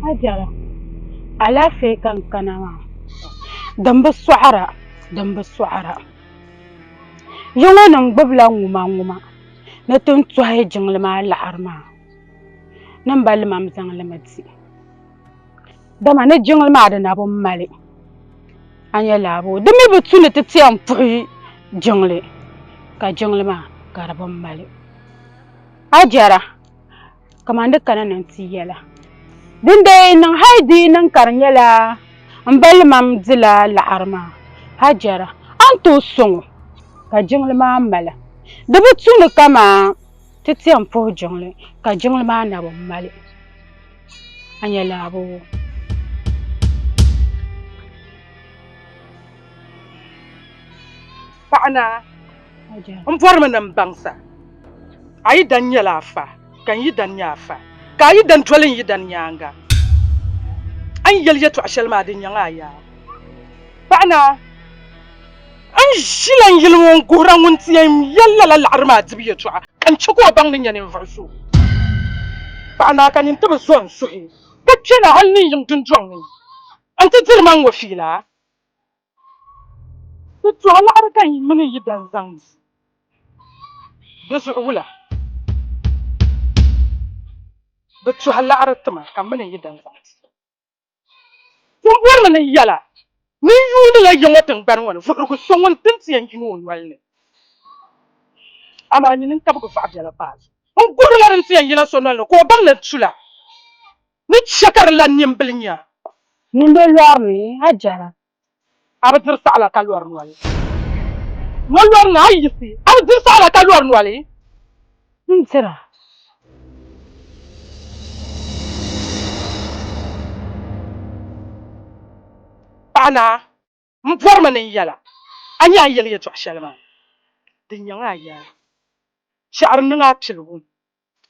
Hajara, alaafee ka n kana maa din bi sɔɣira din bi sɔɣira ya ŋɔ nim gbubila ŋuma ŋuma ni ti ni tɔhi jiŋli maa laɣiri maa ni m ba limam zaŋ li mi di dama ni jiŋli maa di na bi mali a nya laabo di mi bi tu ni ti ti yɛn puhi jiŋli ka jiŋli maa ka di bi mali a jɛra kamani di kana ni n ti yɛla din dee niŋ hali di yi niŋ ka di nyɛla n ba limam dila laɣiri maa a jɛra a ni tooi sɔŋ o ka jiŋli maa mali di bi tu ni kaman ti ti yɛn puhi jiŋli ka jiŋli maa na bi mali a nya laabo. Paɣa naa, n bɔrimi ni m baŋ sa, a yidan nyɛla afa ka n yidan nyɛ afa, ka a yidan doli n yidan nyaaŋa. A ni yɛli yɛtɔɣ shɛli maa di nyaŋ a yaa. Paɣa naa, n ʒila n yili ŋɔ n-guhira ŋun ti yɛn yɛli lala laɣiri maa dibu yɛtɔɣa, ka n chɛ ka o baŋ ni nyɛ ninvuɣ so. Paɣa naa, ka nyin ti bi zo n-suhi ka kpɛna hal ni n yiŋ dundɔŋ ni nti diri ma ŋ-ŋɔ fiila. Ti tɔhi laɣiri ka n mini n yidan zaŋ di di zuɣu wula? Bɛ tɔhi laɣiri ti ma ka m mini n yidan zaŋ di. Ti ni bɔrimi ni n yɛla ni n yuundila ya ŋɔ tiŋgbani ŋɔ ni vuhirigu so ŋun ti ni ti yɛn yini o noli ni. Amaa nyini n-kabigi vaɣa biɛla paai zuɣu. N guhirila din ti yɛn yina so noli ni ka o baŋ ni n tula ni chɛ ka di lan nimbili nya. Nyin bi lɔri ni a jɛra. A bi diri saɣila ka lɔri noli. Ŋɔ lɔri ni a yiɣisi, a bi diri saɣila ka lɔri noli. N dira. Paɣa naa, m bɔrimi ni n yɛl a, a nya a ni yɛli yɛtɔɣ shɛli maa, di nyaŋ a yaa. Shɛhiri niŋ a piligu,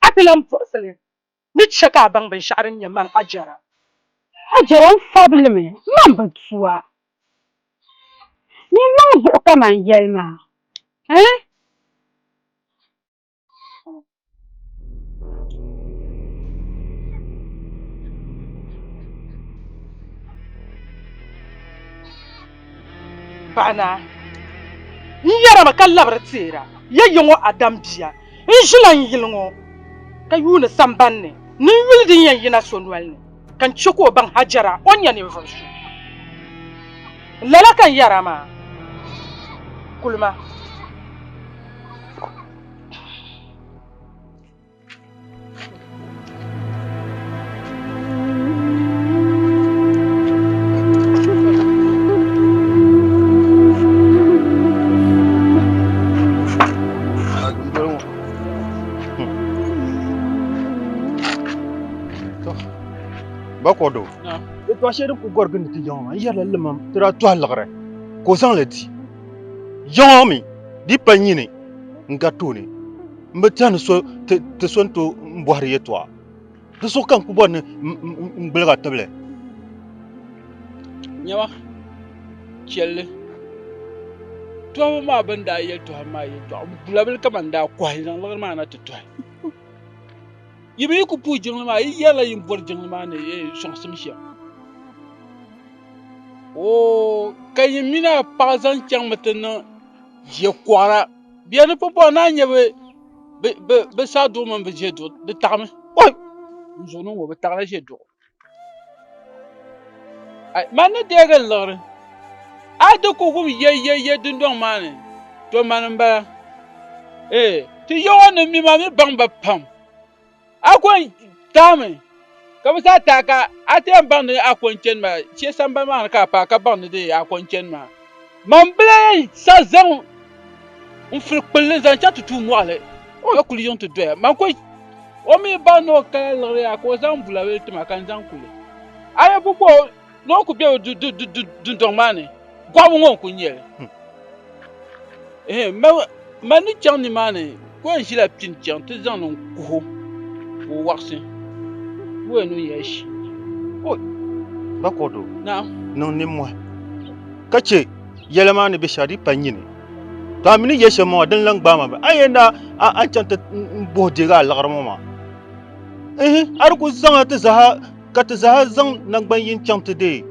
a ti lan buɣisi li ni chɛ ka a baŋ binshɛɣu din nyɛ man a jɛra. A jɛra n fabilimi, man bi tu a. Nyin niŋ zuɣu kaman yɛli maa, eh? Paɣa naa, n yɛrimi ka labiri teera ya ya ŋɔ Adam bia, n ʒila n yili ŋɔ ka yuuni sambanni ni n yuli din yɛn yina so noli ni ka n chɛ ka o baŋ Hajara o ni nyɛ ninvuɣ so. Lala ka n yɛra maa, kulima. Ba kɔdo yɛtɔɣ shɛli din kuli gɔri gindi ti yaŋɔ maa n yɛrila limam ti daa tɔhi liɣiri ka o zaŋ li di yaŋɔ mi di pa nyini n gari tooni m bi tɛhi ni ti so ni tooi m bɔhiri yɛtɔɣa di zuɣu ka n ku bɔri ni n gbiligi a tibili. Nyama, chɛlli, tɔhibu maa bɛ ni daa yɛli tɔhibu maa yɛtɔɣa, m bulabili kaman daa kɔhi n-zaŋ liɣiri maa na ti tɔhi. Yi mi yi ku puhi jiŋli maa, yi yɛrila yi ni bɔri jiŋli maa ni sɔŋsim shɛm. Oo, ka yi mini a paɣa zaŋ chaŋmi ti niŋ ʒe kɔɣira. Bɛ ni pumpɔŋɔ naan nyɛ bɛ saa duɣu mini bɛ ʒe duɣu di taɣimi. Oi! N zuɣu ni ŋɔ bɛ taɣila ʒe duɣu. Ai, man ni deegi n liɣiri. A di ku wum yɛyɛyɛ dundɔŋ maa ni. To mani m-bala. Ee, ti ya ŋɔ ni mi maa mi baŋ ba pam. A ko n-taami ka bɛ zaa taai ka a ti yɛn baŋ ni a ko n-chani maa, shee sambani maa ni ka a paai ka baŋ ni di a ko n-chani maa. Man bila yɛn sa zaŋ n furi kpulli zaŋ chaŋ ti tuui mɔɣili ka kuli yiŋ ti doya. Man ko o mi baŋ ni o kala liɣiri yaa ka o zaŋ bulabili ti ma ka n zaŋ kuli. A yɛn pumpɔŋɔ ni o ku be dundɔŋ maa ni, gɔɣibu ŋɔ n-kuli nyɛ li. Man ni chaŋ nimaani ka o yɛn ʒila pini chaŋ ti zaŋ li n-kuhi o ka o waɣisi ka o yɛn niŋ ya shii. Oi! Bakɔdo, Naam. Niŋ nimmɔhi ka chɛ yɛla maa ni be shɛli di pa nyini. To a mi ni yɛli shɛm maa din lan gbaai ma ba. A yɛn daa a ni chaŋ ti buhi deegi a liɣiri ŋɔ maa. Ihi, a di ku zaŋ a ti zaa ka ti zaa zaŋ naŋgban yini chaŋ ti deei.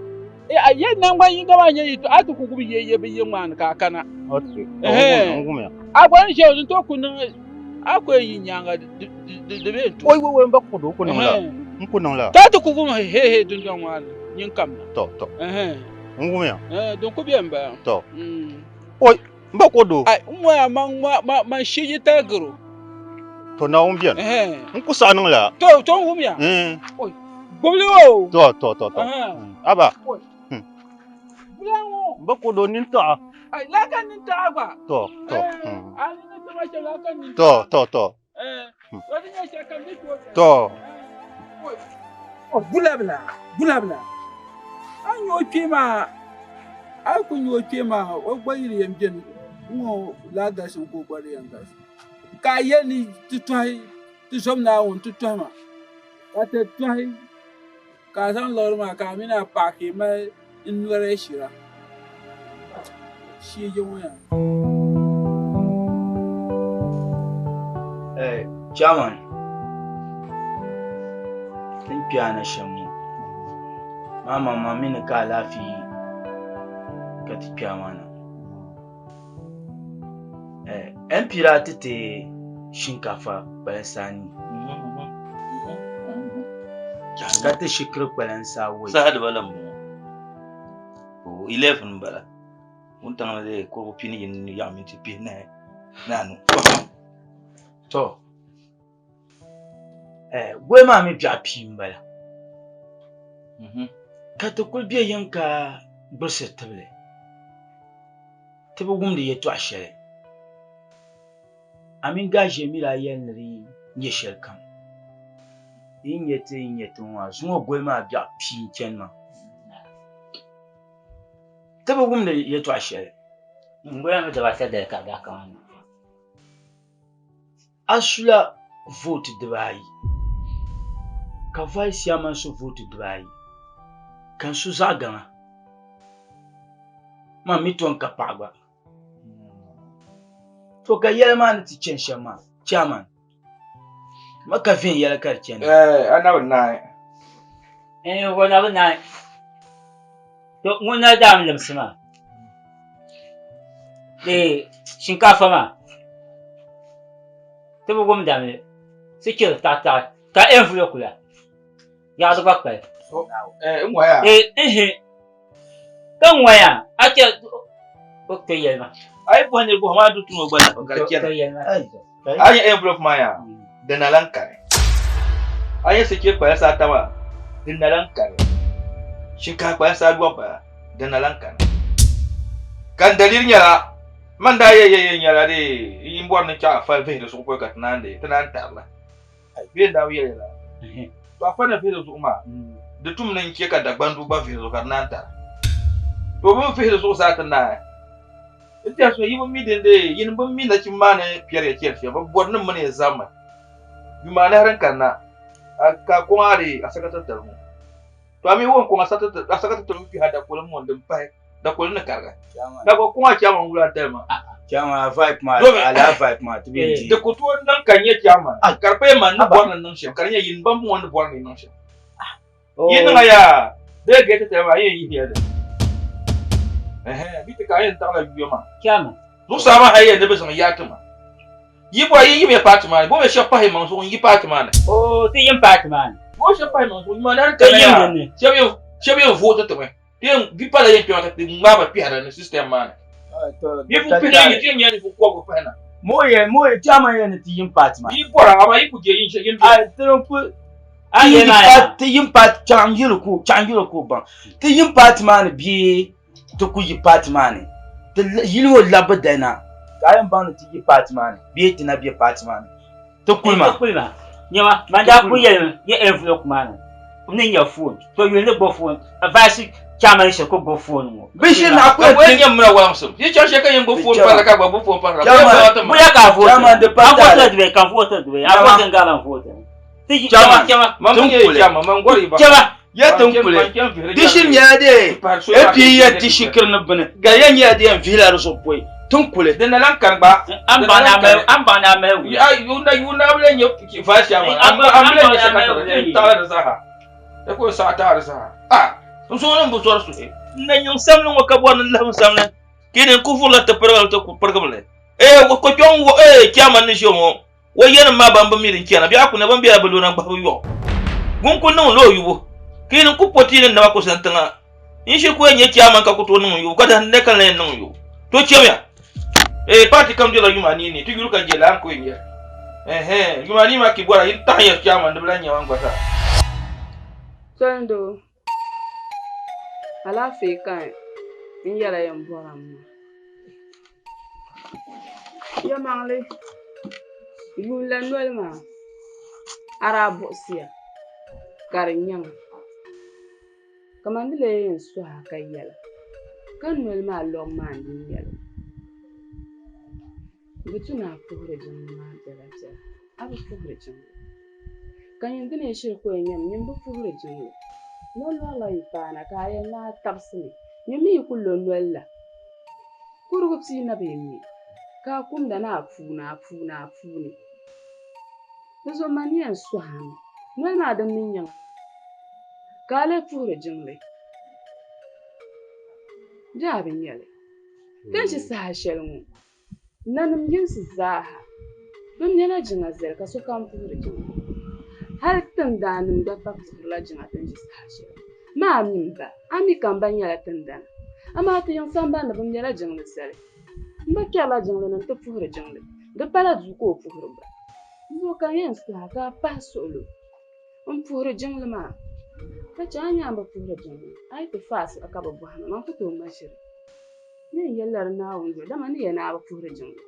E, a yɛli naŋgban yinga maa nyɛ yi to a ti ku gubi ye ye bi yiŋ maa ni ka a kana. Ehe, a gba ni ʒe o din tooi ku niŋ a ku yɛn yi nyaaŋa di bee n-to. Oi, oi, oi, m ba ku do, n ku niŋ la, n ku niŋ la. Ka a ti ku gum he he dundɔŋ maa ni nyin kam na. Tɔ, tɔ, n wumiya. Din ku be m-bala. Tɔ, oi, m ba ku do. Ai, n ŋɔya man man man shi yi taligir o. To Naawuni beni. N ku saɣi niŋ lala. To, to n wumiya. Oi. Gbubili o. To, to, to, to. Aba. N ba ku do nintaɣa. Ai, laa ka nintaɣa gba. To, to. To, to, to. To. O bulabila, bulabila. A ni nyɛ o kpee maa, a yi ku nyɛ o kpee maa, o gba yili yɛn beni ŋ-ŋɔ laa galisim ka o gba di yɛn galisi. Ka a yɛli ni ti tɔhi ti zom Naawuni ti tɔhi ma, ka ti tɔhi ka a zaŋ liɣiri maa ka a mini a paɣa ka yi mali n-nɔri shira. Shee ŋɔ yaa. Eh, chairman, tin kpe a na shɛm ŋɔ, maa maŋmaŋ mi ni ka alaafee ka ti kpe a maa na. Eh, MP daa ti ti shinkaafa kpalansi anii ka ti shikiri kpalansi awɔi. Saha dibala m-bɔŋɔ. O 11 m-bala. Wuntaŋ ni dee kurugu pia ni yini ni yaɣa minti pihinahi ni anu. To, eh, goli maa mi biɛɣu pia m-bala. Ka ti kuli be yiŋ ka gburisiri tibili. Ti bi wumdi yɛtɔɣ shɛli. A mini Gaʒee mi daa yɛli ni di nyɛ shɛlikam. Di yi nyɛ ti yi nyɛ ti ŋɔ maa, zuŋɔ goli maa biɛɣu pia n-chani maa. Ti bi wumdi yɛtɔɣ shɛli. N goya mi dibata dali ka di daa kana na. A sula vooti dibaayi, ka Vice Chairman su vooti dibaayi, ka n su zaɣ gaŋa. Man mi to n ka paɣa gba. To ka yɛla maa ni ti chani shɛm maa, Chairman, ma ka viɛnyɛla ka di chani. Eh, a na bi naai. Eh, o na bi naai. To ŋun na daam limsi maa. Eh, shinkaafa maa. Ti bi wum damli. Sichiri taɣitaɣi ka envelope la. Yaɣa di gba kpali. Eh, n ŋɔya. Eh, ehe. Ka ŋɔya, a chɛ o to yɛli ma. A yi bɔhi niriba bɔhima a du tumo gba lahi ka di chɛna. To yɛli ma. A nyɛ envelope maa yaa, di na lan kani. A nyɛ sichiri kpalinsi ata maa, di na lan kani. Shinkaha kpalinsi ayɔbu bala, di na lan kani. Ka n daliri nyɛla, man daa yɛ yɛ yɛ nyɛla dee n bɔri ni chaɣ afa vihiri zuɣu pɔi ka ti naan dee ti naan tarila. Bee n daa bi yɛli yɛla. To afa ni vihiri zuɣu maa, di tum ni n chɛ ka Dagbandu gba vihiri zuɣu ka di naan tara. To bɛ mi vihiri zuɣu zaa ti naai. N tɛhi so yi bi mi din dee, yinim bi mi nachimba maa ni piɛri ya chɛri shɛm, bɛ bɔri ni m mini ya zabimi. Yuma anahi din kanna, ka a kɔŋ a dee a sakatitali ŋɔ. To a mi wum kɔŋ a sakatitali ŋɔ kpihi a dakoli ŋɔ din pahi dakoli ni kariga. Ka gba kɔŋ a chairman wula dali maa. Chairman, a vibe maa, Domi. a laa vibe maa, ti bɛ di. Di ku tooi niŋ ka n nyɛ chairman, ka di pa man ni bɔri ni n niŋ shɛm, ka di nyɛ yin ban ŋɔ ni bɔri ni n niŋ shɛm. Yi niŋ a yaa, bee gate tali maa, yi yɛn yihi ya li. Ɛhɛn, bi ti ka a yɛn taɣila yuya maa. Chairman. Zuɣusaa maa hali yɛn ni bi zaŋ yaa ti ma. Yi bɔri yi yimiya paati maa ni, bo mi shɛba pahi maŋ zuɣu n-yi paati maa ni. Oo, ti yim paati maa ni. Bo shɛba pahi maŋ zuɣu, yuma nari Ti kana yim yaa, din ni. shɛba yɛn vooti ti mi. Ti yɛn, vi pala yɛn kpɛma ka ti ŋmaai ba kpɛhi di ni system maa ni. Ninvuɣ pihinayi nyɛ ti yɛn nyɛla ninvuɣ kɔbigu pahi na. Mo yɛ mo yɛ chairman yɛ ni ti yim party maa. Yi bɔra amaa yi ku je yin shɛli yin bɛ. A ti ku ti yim party chaŋ yili ku chaŋ yili ku baŋ ti yim party maa ni bee ti ku yi party maa ni ti yili ŋɔ labbu dali na ka a yɛn baŋ ni ti yi party maa ni bee ti na be party maa ni ti kuli ma. Ti kuli ma. Nyama man daa ku yɛlimi yi envelope maa ni n ni nya phone to yuli ni gbubi phone vice chairman shiri ku gbubi phone ŋɔ. Bi shiri na ku yɛn ti nyɛ muna walimsim yi chaŋ shɛli ka yɛn gbubi phone parila ka gba gbubi phone parila Buya ka a vote a vote dibɛ ka vote dibɛ a vote n gala n vote. Chama man tin nyɛ kuli chairman man gɔri yi ba chama ya tin kuli di shiri nyɛla de AP yɛn ti shikiri ni bini gari yɛn nyɛla di yɛn vihila di zuɣu pɔi tin kuli. Di na lan kani gba An baŋ ni a mali an baŋ ni a mali wula. Ya yuuna yuuna a bi lahi nyɛ vice chairman a bi lahi nyɛ secretary taɣila di zaaha di ku saɣi taɣi di zaaha a n suhu ni n bi zɔri suhi. N na nyiŋ samli ŋɔ ka bɔri ni n lahi n samli ka yi ni n ku vurila ti pirigili ti ku pirigimi li ee ko kpɛŋ ŋɔ ee chairman ni ʒiya ŋɔ O yanim maa ban bi mi din chana, biɛɣu ku na bɛn bela bɛ lona gbahibu yɔɣu. Ŋun ku niŋ la o yubu, ka yi ni ku po ti yi ni naba ku zani tiŋa. N shiri ku yɛn nyɛ chairman ka ku tooi niŋ n yubu, ka dahindi ka n lan yɛn niŋ n yubu. To chamiya! Ee, paati kam dirila yuma anii ni, ti yuli ka je laa n-ku yɛn nyɛ li. Ɛhɛn, yuma anii maa ki bɔra, yi ni taɣi ya chairman di bi lan nyɛ man gba zaa. Tolindoo, alaafee ka n yɛla yɛn bɔra m ma. Yɛlimaŋli yuun la noli maa a daa buɣisiya ka di nyaŋ a kamani di lee yɛn suhi a ka yɛli ka noli maa lɔbu maa n-lee nyɛli di tu ni a puhiri jiŋli maa biɛlabiɛla a bi puhiri jiŋli ka nyin dini n-shiri ku yɛn nyami nyin bi puhiri jiŋli nolɔri la yi paana ka a yɛli ni a tabisimi nyin mi yi ku lo noli la Kurigu pii na bee ŋme, ka a kumda ni a puuni, a puuni, a puuni. Di zuɣu mani yɛn sɔhi a mi, noli maa din mi nyaŋ a maa, ka a lee puhiri jiŋli. Bee a bi nya li? Ti ni ʒi saha shɛli ŋɔ, nanim yinsi zaaha bɛ mɛla jiŋa zali ka sokam puhiri jiŋli. Hal tindaannim gba pa puhirila jiŋa ti ni ʒi saha shɛli ŋɔ. Maa mi m ba, a mi ka m ba nyɛla tindana, amaa ti yiŋ sambani ni bɛ mɛla jiŋli zali. M ba kpɛrila jiŋli ni nti puhiri jiŋli, di pala duu ka o puhiri gba. Di zuɣu ka n yɛn suhi a ka a pahi suɣilo m-puhiri jiŋli maa, ka chɛ a ni nya a ni bi puhiri jiŋli, a yi ti fa a suhu ka bɛ bɔhi ma, man ku tooi ŋma ʒiri. N yɛn yɛlila di Naawuni zuɣu, dama n ni yɛli ni a bi puhiri jiŋli.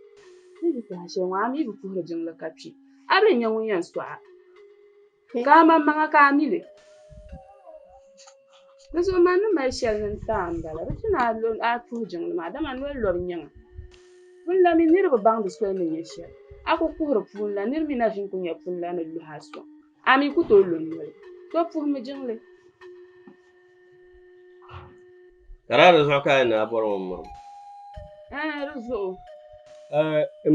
Ni di saha shɛli ŋɔ, a mi bi puhiri jiŋli ka kpi, a bee n-nyɛ ŋun yɛn sɔɣ a. Ka a maŋmaŋa ka a mi li. Di zuɣu man ni mali shɛli ni n-ti a m-bala. Di tu ni a puhi jiŋli maa, dama noli lɔbu nyaŋ a. Pun la mi nir bi baŋdi soli ni nyɛ shɛli. A ku kuhiri puuni la, nir mi na ʒin ku nya pun la ni luhi a sɔŋ. A mi ku tooi lo noli. To puhimi jiŋli. Ka daa di zuɣu ka a ni a bɔri ŋun miri Ɛɛn, di zuɣu.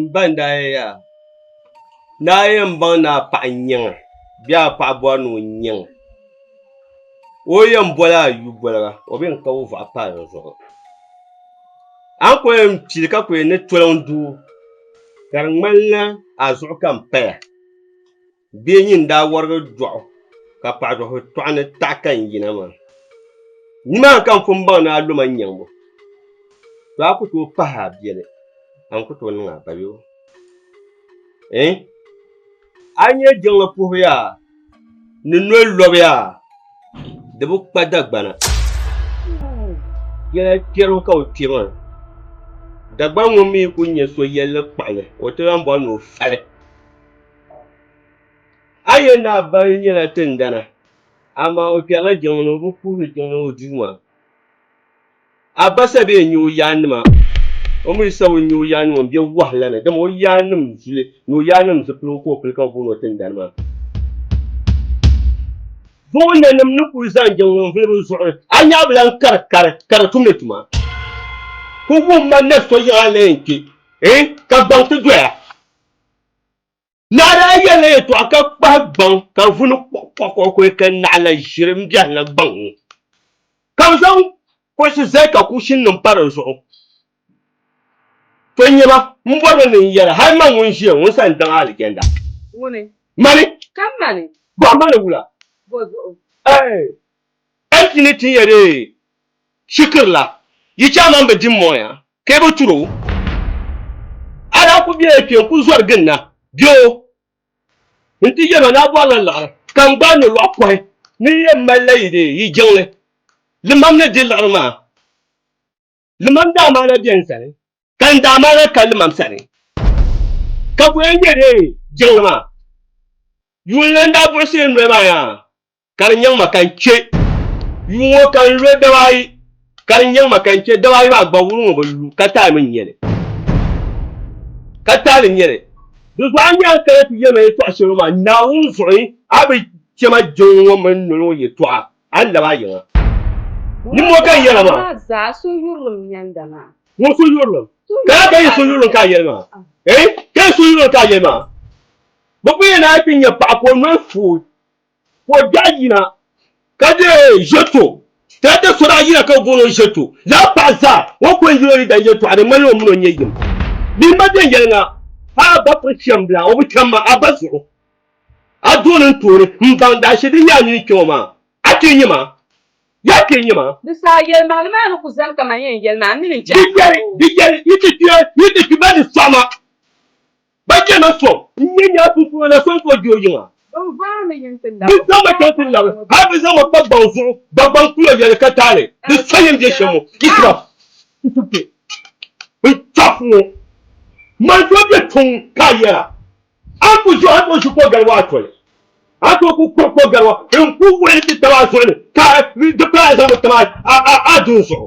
M ba n-daa yɛli yaa, ni a yɛn baŋ ni a paɣa nyaŋ a bee a paɣa bɔri ni o nyaŋ a, o yɛn boli a yu boliga, o bee n-kabi o vɔɣu paai di zuɣu. A ni kuli yɛn pili ka kuli ni toliŋ doo ka di ŋmanila a zuɣu ka m paya. Bee nyin daa wɔrigi dɔɣu ka paɣ dɔɣu tɔɣu ni taɣi ka n yina maa. Nimaani ka m pun baŋ ni a lo ma nyaŋbu, to a ku tooi pahi a biɛli, a ni ku tooi niŋ a ba bee? Ɛɛn? A nya jiŋli puhibu yaa ni noli lɔbu yaa, di bi kpa Dagbana. Yɛla kpɛrigu ka o kpe maa. Dagbaŋ ŋun mi ku nya so yɛlli kpuɣili, o ti lan bɔri ni o fali. A yɛn ni a ba nyɛla tindana, amaa o kpɛrila jiŋli ni o bi puhiri jiŋli o duu maa. A ba sa bee n-nyɛ o yaannima, o mi sa o nyɛ o yaannima m-be wahala ni, dama o yaannim zuli ni o yaannim zipiligu ka o pili ka bɛ booni o tindana maa. Zuŋɔ nanim ni kul zaŋ jiŋli n-vuli bɛ zuɣuri, a nya a bi lan kari kari ka di tumdi tuma. Ku wum ma na so yiŋa la yɛn kpe, ka gbaŋ ti doya. Naa daa yɛlila yɛtɔɣa ka kpahi gbaŋ ka vuni kɔɣikɔɣikɔɣi ka naɣila ʒiri m-biɛhila gbaŋ ŋɔ. Ka bɛ zaŋ kuɣusi zali ka kuɣushininima pa di zuɣu. To n-nyɛ ba, m bɔrimi ni n yɛli hal man ŋun ʒiya ŋɔ n sa n-daŋ alijanda. Ŋuni? Mani? Ka mani? Bɔhi mani wula? Bɔ zuɣu? Ɛɛh! Ɛnti ni ti yɛli shikiri la, yi chaŋ man bi dim mɔya. Ka yi bi turi o. A daa ku bela kpe n-ku zɔri ginda bɛ o nti yɛli ma ni a bɔrila liɣiri, ka n gbaai nolɔɣu kɔhi ni n yɛn malila yi dee yi jiŋli. Limam ni di liɣiri maa, limam daamaana be n sani, ka n daamaana ka limam sani. Ka bɔ yɛn nyɛ dee jiŋli maa? Yuuni la n-daa buɣisi n noli maa yaa. Ka di nyaŋ ma ka n chɛ yuŋ ŋɔ ka n lo daba ayi, ka di nyaŋ ma ka n chɛ daba ayi maa gba wuri ŋɔ bi lu, ka taali mi n-nyɛ li. Ka taali n-nyɛ li. Di zuɣu a nya ka ti yɛli ma yɛtɔɣ shɛli ŋɔ maa, Naawuni zuɣu a bi chɛ ma jiŋli ŋɔ mini noli ŋɔ yɛtɔɣa, a ni lab a yiŋa. Nimmoo ka n yɛla maa. Ŋun su yurilim. Ka ka yi su yurilim ka a yɛli maa? Eh? Ka yi su yurilim ka a yɛli maa? Bɛ ku yɛn naan ti nya paɣa ka o noli fuui. Ka o biɛɣu yina ka deei ʒe to. Ti so daa yina ka bɛ booni o ʒe to. Lala paɣa zaa o ku yɛn yɛl o ni dan yɛltɔɣa di ŋmanila o mini o nyɛ yim. Bɛ ma viɛnyɛliŋga hal a ba kpuɣi cham bila o bi cham ma a ba zuɣu. A dooni n tooni m-baŋ daashee din nyɛ a nini kpe ŋɔ maa. A kpee n-nyɛ ma. Yaa kpee n-nyɛ ma. Di saha yɛlimaŋli maa ni ku zani kaman yɛn yɛli maa, n ni ni chɛ a Di yɛli, di yɛli, yi ti kpi, yi ti kpi ba ni sɔɣi ma. Ba je ma sɔŋ n-nyɛ nyaa pumpɔŋɔ na sɔŋ ka o je o yiŋa. Bɛ zaŋ ma chaŋ ti labi, hal bɛ zaŋ ma kpa gbaŋ zuɣu, Dagbaŋ kulo yɛli ka taali di sɔyim bɛ shɛm ŋɔ, Israf n-ti kpe n-chaɣisi ŋɔ. Man so be tuŋ ka a yɛra, A ni ku ʒi o, a ni tooi ʒi kɔgaligu a toli, a ni tooi ku kuri kɔgaligu n-ku wuɣi ti tab a zuɣu ni, ka di paai zaŋ bi tam a duu zuɣu.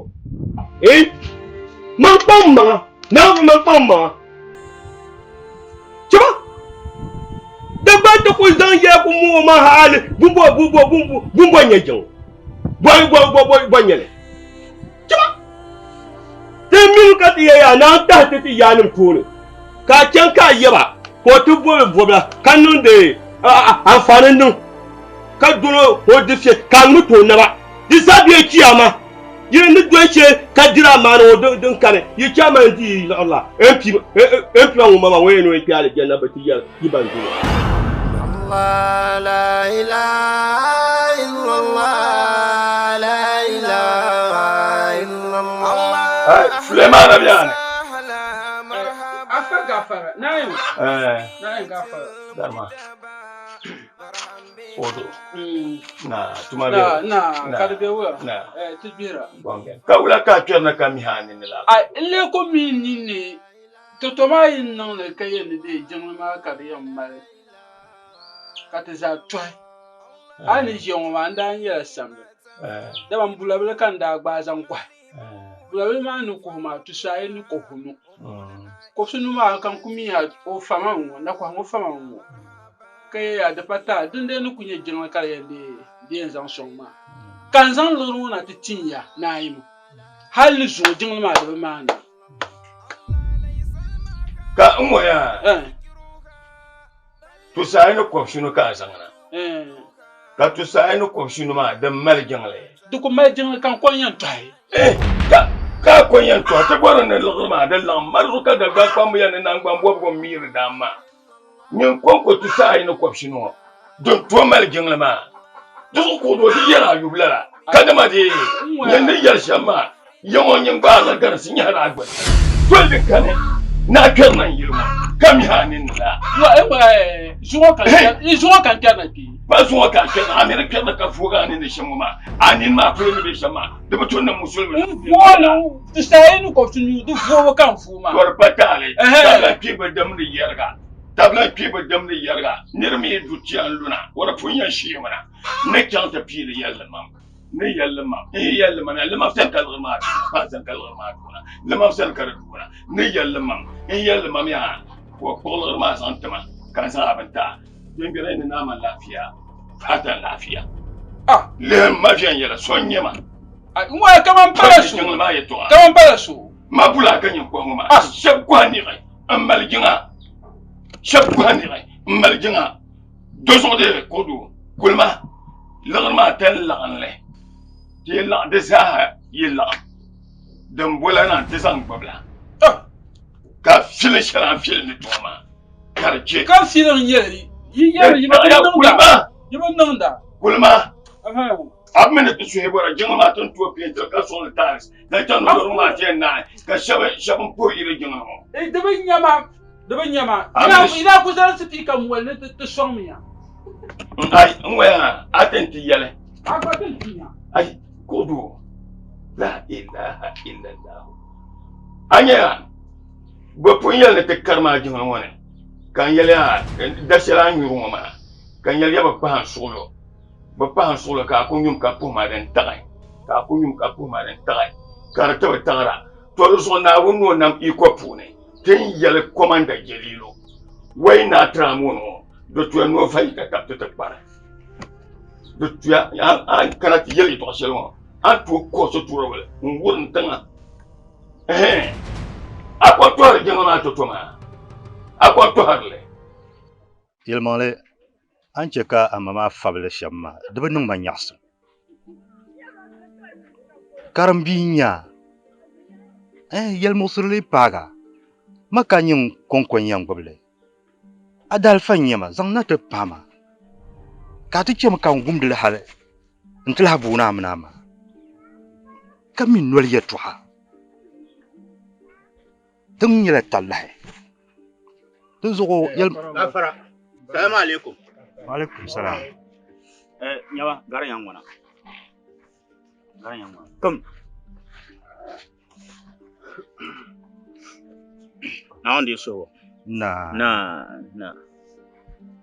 Man kpaŋ maŋa, Naawuni man kpaŋ maŋa. Chɛba, Dagbaŋ ti kuli zaŋ yɛla ku mooi ma hali bumbo bumbo bumbo bumbo nyɛ jiŋ bɔi bɔi bɔi bɔi bɔi nyɛli. Chɛba, ti mini ka ti yɛya naan tahi ti ti yaanim tooni ka a chaŋ ka a yɛba ka o ti bɔbi bɔbila ka niŋdi anfaani niŋ ka doli o difɛ ka a ŋmi ti o naba. Di zaa bɛ chiyaama. Yi ni doli shee ka diri amaana ŋɔ din kani, yi chɛ amana n-di yi liɣiri la, MP ma ŋun ma maa ŋun yɛn ni o kpe alijanna bɛ ti yɛli yi ban doli. Allah la ilaha illallah la ilaha illallah. Sulemana biyani. Afa gafara nayin. Eh. Nayin gafara. Dama. Odo. Na tuma be. Na na ka di be wula. Na. Eh ti gbira. Gonge. Ka wula ka kpɛrina ka mihi a nini la. Ai n lee ko mi n ninni tɔtɔ maa yi niŋ li ka yɛn ni deei jiŋli maa ka di yɛn mali ka ti zaa tɔhi. A ni ʒiya ŋɔ maa n daa nyɛla samli. Dama n bulabili ka n daa gbaai zaŋ kɔhi. Bulabili maa ni kuhi maa tusaayi ni kɔhunu. Kɔbisinu maa ka n ku mi ya o fama ŋɔ nakɔhi ŋɔ fama ŋɔ. Ka yɛ ya di pa taali, dindee ni ku nyɛ jiŋli ka di yɛn deei di yɛn zaŋ sɔŋ maa. Ka n zaŋ liɣiri ŋɔ na ti tin ya Naayimi, hal ni zuŋɔ jiŋli maa di bi maani. Ka n ŋɔ ya, tusayi ni kɔbisinu ka a zaŋ na, ka tusayi ni kɔbisinu maa din mali jiŋli. Di ku mali jiŋli ka n ko n-yɛn tɔhi. Ka ka a ko n-yɛn tɔhi, ti bɔri ni liɣiri maa di laɣim mali zuɣu ka Dagbaŋ kpamba ya ni naŋgban bɔbigu m-miiri daam maa. Nyin kɔŋko tusa ayi ni kɔbishinu ŋɔ din tooi mali jiŋli maa, di zuɣu ka o doo ti yɛli a yubu lala, kadama dee nyin ni yɛli shɛm maa, ya ŋɔ nyin gbaarila garinsi nyɛhiri a gbini. Soli din kani ni a kpɛrina n-yili ŋɔ, ka mihi a ninni la. Zuŋɔ ka n kpɛrina kpe. Pa zuŋɔ ka a kpɛrina, a mi ni kpɛrina ka foog a ninni shɛm ŋɔ maa, a nini maa polo ni be shɛm maa, di bi to ni musulimi. N vooli tusa ayi ni kɔbishinu, di voobu ka n vooi maa. To di pa taali, tabila kpe bi damdi yɛriga, tabila kpe bi damdi yɛriga, nir mi yi du tia n-luna, o di pun yɛn sheemina, n ni chaŋ ti piili yɛlli mam, n ni yɛlli mam, n yi yɛlli mam ya, limam sani ka liɣiri maa duuna, paɣa sani ka liɣiri maa duuna, limam sani ka di duuna, n ni yɛlli mam, n yɛlli mam ya, ka o kpuɣi liɣiri maa zaŋ ti ma, ka n zaŋ a bini ti a. Bimbira ni naa man lafiya, fatan lafiya. Ah! Lihim ma viɛnyɛla, so n-nyɛ ma. N-waai kaman pala so. Jiŋli maa yɛtɔɣa. Kaman pala so. Ma bula ka nyɛ kɔhi ŋɔ maa. Ah! Shɛb kɔhi niɣi m-mali jiŋa. Shɛb kɔhi niɣi m-mali jiŋa. Do zuɣu dee kodu kulima liɣiri maa ti n laɣim li. Ti yi laɣim di zaaha yi laɣim din bola na nti zaŋ gbubila. Ah! Ka fili shɛli a ni fili ni tɔŋ maa. Ka di chɛ. Ka filiŋ nyɛli yi yɛri yi bi niŋda. Yi bi niŋda. Kulima. A bi mi ni ti suhi bɔra jiŋli maa ti ni tooi peentili ka sɔŋ li tiles ka chaŋ ni lɔri maa ti yɛn naai ka shɛba shɛba m-puhi yili jiŋli ŋɔ. Di bi nya ma, di bi nya ma. A mi Yi daa ku zali sipiika moli ni ti sɔŋmi ya. Ai, n waya a ti n-ti yɛli. A gba ti n-ti nya. Ai, kuɣudoo, la ilaha illallah. A nya bɛ pun yɛli ni ti kari maa jiŋli ŋɔ ni ka n yɛli a da shɛli a ni nyuri ŋɔ maa ka n yɛli ya bi pahi n suɣulo. Bɛ pahi n suɣulo ka a ku nyum ka puhi ma din taɣi, ka a ku nyum ka puhi ma din taɣi, ka di ti bi taɣira. To di zuɣu Naawuni ni o nam iko puuni, ti ni yɛli Komanda Jelilu, Wai Naa Tiraamoni ŋɔ, di tuya ni o va yi ka tabi ti ti kpari. Di tuya a ni kana ti yɛli yɛtɔɣ shɛli ŋɔ, a ni tooi kuɣisi turibili n-wurim tiŋa. Ɛhɛn, a kɔŋ tɔhiri jiŋli maa tɔto maa, a kɔŋ tɔhiri li. Yɛlimaŋli, A ni chɛ ka a ma maa fabili shɛm maa, di bi niŋ ma nyaɣisim. Karimbia n-nyɛ a. Ɛɛh, yɛlimuɣisirili yi paag a, ma ka nyin kɔŋko n-yɛn gbibi li. A daalifa n-nyɛ ma, zaŋ na ti pahi ma, ka a ti chɛ mi ka n wumdi li hal nti lahi booni a mini a ma, ka mi noli yɛtɔɣa. Tiŋ nyɛla talahi. Di zuɣu yɛli. Gafara. Salamu alaikum. Wa alaikum salam. Eh, nyawa gari yan ŋuna. Gari yan ŋuna. Kom. Naawuni di suhu. Na. Na, na.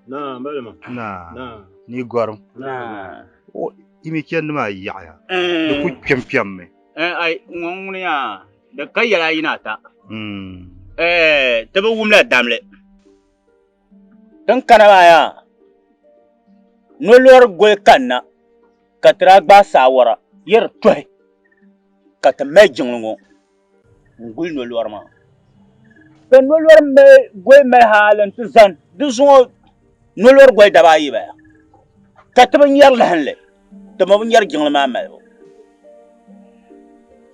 Na, balima. Na. Na. Ni gɔrim. Na. O, yi mi chandi maa yaɣiya. Eh. Di ku kpɛmkpɛmmi. Eh, ai, ŋɔ ŋuni yaa, di ka yɛla ayi ni ata. Eh, ti bi wumla damli. Din kana maa yaa, nolori goli kanna ka ti daa gbaai saawara yɛri tɔhi ka ti mali jiŋli ŋɔ n-guli nolori maa. Ka nolori mali goli mali hali nti zani di zuŋɔ nolori goli daba ayi bala ka ti bi nyari lahinli. Ti mi bi nyari jiŋli maa malibu.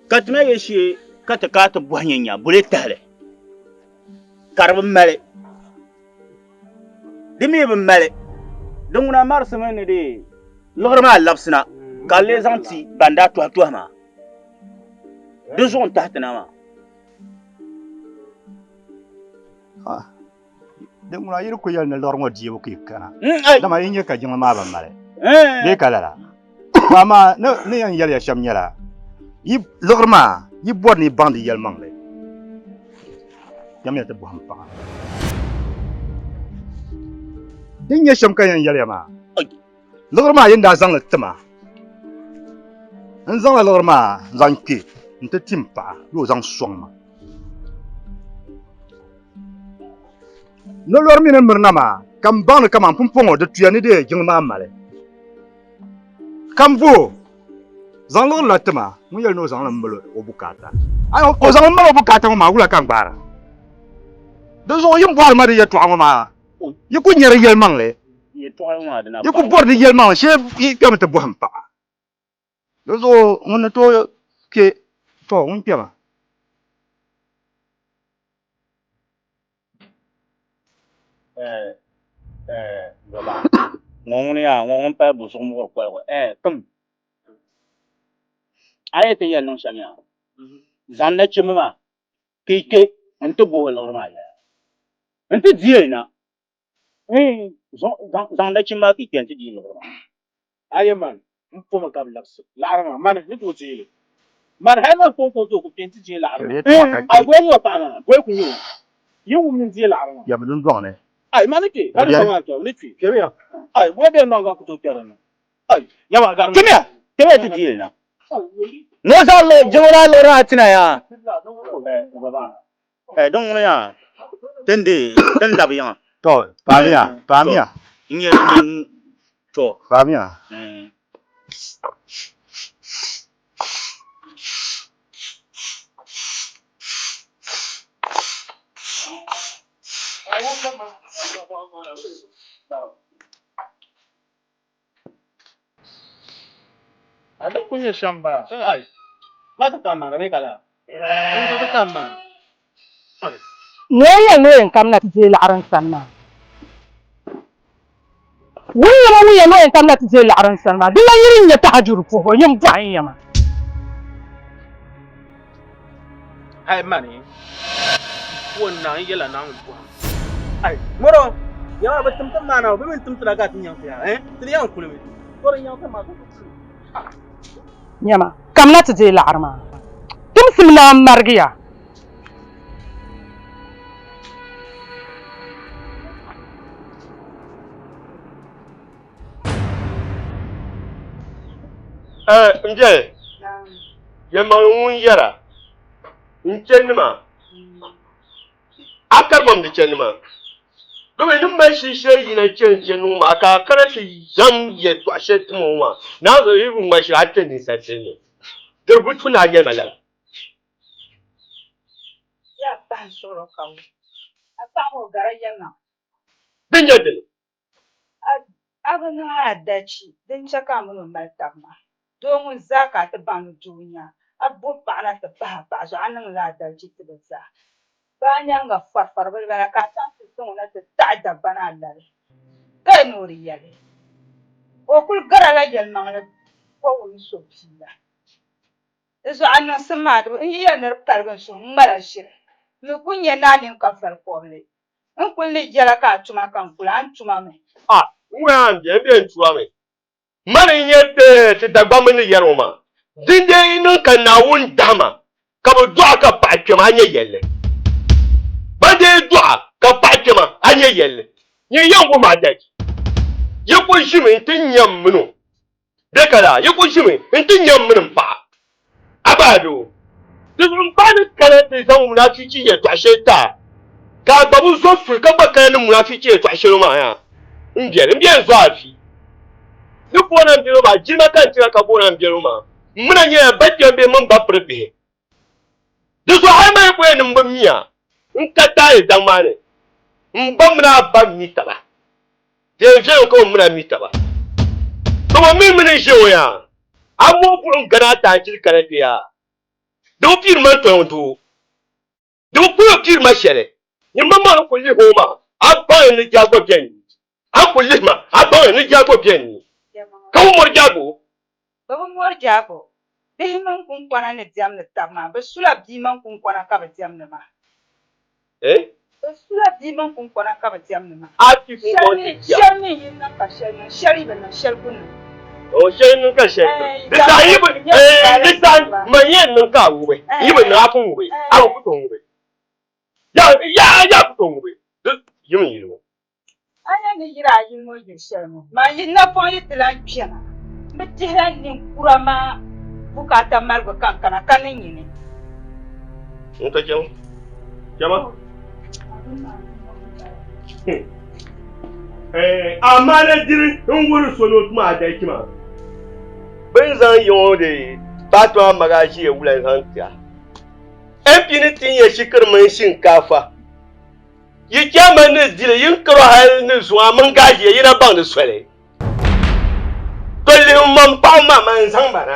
Ka ti na yɛli shee ka ti kana ti bɔhi nyɛ nya boli tahili ka di bi mali. Di mi bi mali, di ŋuna marisimi ni di liɣiri maa labisina ka a lee zaŋ ti ban daa tɔhi tɔhi maa. Di zuɣu n-tahi ti na maa. Din ŋuna yi di ku yɛli ni liɣiri ŋɔ deebu ka yi kana, dama yi nya ka jiŋli maa bi mali bee ka lala. To amaa ni yɛn yɛli ya shɛm nyɛla, yi liɣiri maa yi bɔri ni yi baŋ di yɛlimaŋli, kpɛmiya ti bɔhim paɣa. Din nyɛ shɛm ka yɛn yɛli ya maa, liɣiri maa yin daa zaŋ li ti ma, n zaŋla liɣiri maa n-zaŋ kpe nti ti m paɣa ni o zaŋ sɔŋ ma. Nolori mini mirina maa ka m baŋ ni kaman pumpɔŋɔ di tuya ni deei jiŋli maa mali. Ka m bo zaŋ liɣiri la ti ma, ŋun yɛli ni o zaŋ li m-mali o bukaata. Ayi, o zaŋ li m-mali o bukaata ŋɔ maa, wula ka n gbaara? Dinzuɣu yi ni bɔhiri ma di yɛtɔɣa ŋɔ maa, yi ku nya di yɛlimaŋli, yi ku bɔri di yɛlimaŋli shee yi kpɛmi ti bɔhim paɣa. Di zuɣu ŋun ni tooi kpe, tɔ ŋun kpɛma. Ŋɔ ŋuni yaa ŋɔ ŋun pali buzuɣu muɣiri koligu eh kim a yi ti yɛli niŋ shɛm yaa zaŋ nachimba maa ka yi kpe n-ti booi o liɣiri maa yɛla n-ti di li na Zaŋ nachimba maa ka yi kpe nti deei liɣiri maa. Ayi man, m pomi ka bɛ labisi laɣiri maa, mani ni tooi deei li. Mani hali man pom ka o tooi ku kpe nti deei laɣiri maa. Ayi goli nyɛ o paɣa maa, goli ku nyɛ o. Yi wum ni n deei laɣiri maa. Kpɛmi dundɔŋ ni. Ayi man ni kpe, ka di kpaŋ maa kpɛbu ni kpe. Kpɛmiya. Ayi goli bɛ nɔŋ ka ku tooi kpɛri dinni. Ayi nyama gari. Kpɛmiya, kpɛmiya ti deei li na. Ni o zaŋ jiŋli maa liɣiri maa ti na yaa. Din ŋuni yaa tin di tin labi yiŋa. To paamiya paamiya. N nyɛ n to. Paamiya. A di kuli nyɛ shɛm bala. Ai, ma ti tam maa, di mi ka laa. N ti tam maa. Ni o yɛli ni o yɛn kamina ti deei laɣiri n sani maa. Wun yɛma ŋun yɛn ni o yɛn kamina ti deei laɣiri n sani maa, di lan yiri n-nyɛ tahajuri puhibu, nyin bɔhi n yɛma. Hai mani, n na n yɛla Naawuni bɔhim. Ai, mɔrɔ, yɛma bi tim ti maana o, bɛ mi n tim ti la ka ti nyaŋ ti ya, eh? Ti di yɛn kulimi. Tɔri nyaŋ ti maa ka ti kulimi. Nyama, kamina ti deei laɣiri maa. Timsim naa m-marigi ya. N biɛli yɛlimaŋli ŋun yɛra n chɛndi maa a karibam di chɛndi maa domi ni mali shili shɛli yina chɛni chɛndi ŋɔ maa ka a kana ti zaŋ yɛltɔɣa shɛli tim o maa naa zuɣu yi bi ŋma shili a ti ninsal shɛli ni di bi tu ni a yɛli ma lala. Din nyɛ dini? A bi niŋ a adachi din chɛ ka a min o mali tab maa. Doo ŋun zaa ka a ti baŋ ni doo n-nyɛ a, a bo paɣa na ti pahi a paɣa zuɣu, a niŋla adalichi ti bɛ zaa. Baa nyaaŋa farifari bala ka a chaŋ ti zaŋ o na ti taɣi dabba ni a lali, ka yi ni o di yɛli. O kul garila yɛlimaŋli bɔbu ni so bia la. Di zuɣu a niŋsim maa di bi n yi yɛli ni di paligi n suhu, n ŋmala ʒiri. M mi ku nya ni a nini ka vali kɔbili. N kul ni jɛla ka a tuma ka n kul a ni tuma mi. A n ŋɔ a ni be, n be n tuma mi. Mani n-nyɛ ti Dagbamba ni yɛri ŋɔ maa, dindee yi niŋ ka Naawuni dahima ka bɛ dɔɣi ka paɣa kpɛma, a nya yɛlli. Ban dee dɔɣi ka paɣa kpɛma, a nya yɛlli. Nyin yɛn wuhi ma adachi. Yi kul ʒimi nti nya m min o. Bɛ ka daa yi kul ʒimi nti nya m mini m paɣa. A gba doo, di zuɣu m paɣa ni kana ti zaŋ munaafichi yɛltɔɣa shɛli ti a, ka a gba bi zo suli ka gba kana ni munaafichi yɛltɔɣa shɛli ŋɔ maa yaa, m biɛli, m biɛli n-zo a vi. Ni booni a m biɛli ŋɔ maa, jilima ka n tira ka booni a m biɛli ŋɔ maa. M mina nyɛla ba kpɛm bee mini ba piri bihi. Di zuɣu hali man yi ku yɛn ni m bi mi a, n ka taali daŋ maa ni, m ba mini a ba mi taba. Viɛl viɛlim ka o mini a mi taba. Dama mi mini n ʒe o yaa, a mooi buɣim gani a taanchili kana kpe yaa. Di bi piiri ma n-tɔŋ doo, di bi kpuyi o piiri ma shɛli. Nyin maŋmaŋ ni kul lihi o maa, a baŋ ni jaago beni. A kul lihi ma, a baŋ ni jaago beni. Ka bi mɔri jaago? Bɛ bi mɔri jaago. Bihi mini kuŋkɔna ni diɛmdi taba maa, bɛ sula bia mini kuŋkɔna ka bɛ diɛmdi maa. Eh? Bɛ sula bia mini kuŋkɔna ka bɛ diɛmdi maa. A ti kuŋkɔŋ ti diɛm. Shɛli mi yi niŋ ka shɛli niŋ, shɛli yi bi niŋ, shɛli ku niŋ. O shɛli niŋ ka shɛli niŋ. Di saha yi bi, eh, di saha man yɛn niŋ ka a ŋubi, yi bi niŋ a ku ŋubi, a bi ku tooi ŋubi. Ya, ya, ya ku tooi ŋubi. Di yim yili ŋɔ. A nya ni yiri a yili ŋɔ yili shɛli ŋɔ, man yi napɔŋ yi ti lan kpɛma, m bi dihila ninkura maa bukaata maligu ka n kana ka ni nyini. N ka chɛma. Chɛma. Amaana diri n wuri so ni o tuma adalchi maa. Bɛ ni zaŋ yiŋɔ di Fatima Magaji wula zaŋ ti a. MP ni ti nyɛ shikiri mini shinkaafa. Yi chama ni dili yin karo hali ni zuŋa mini gaajiya yi na baŋ di soli. To lihi man paɣa maa man zaŋ ba na.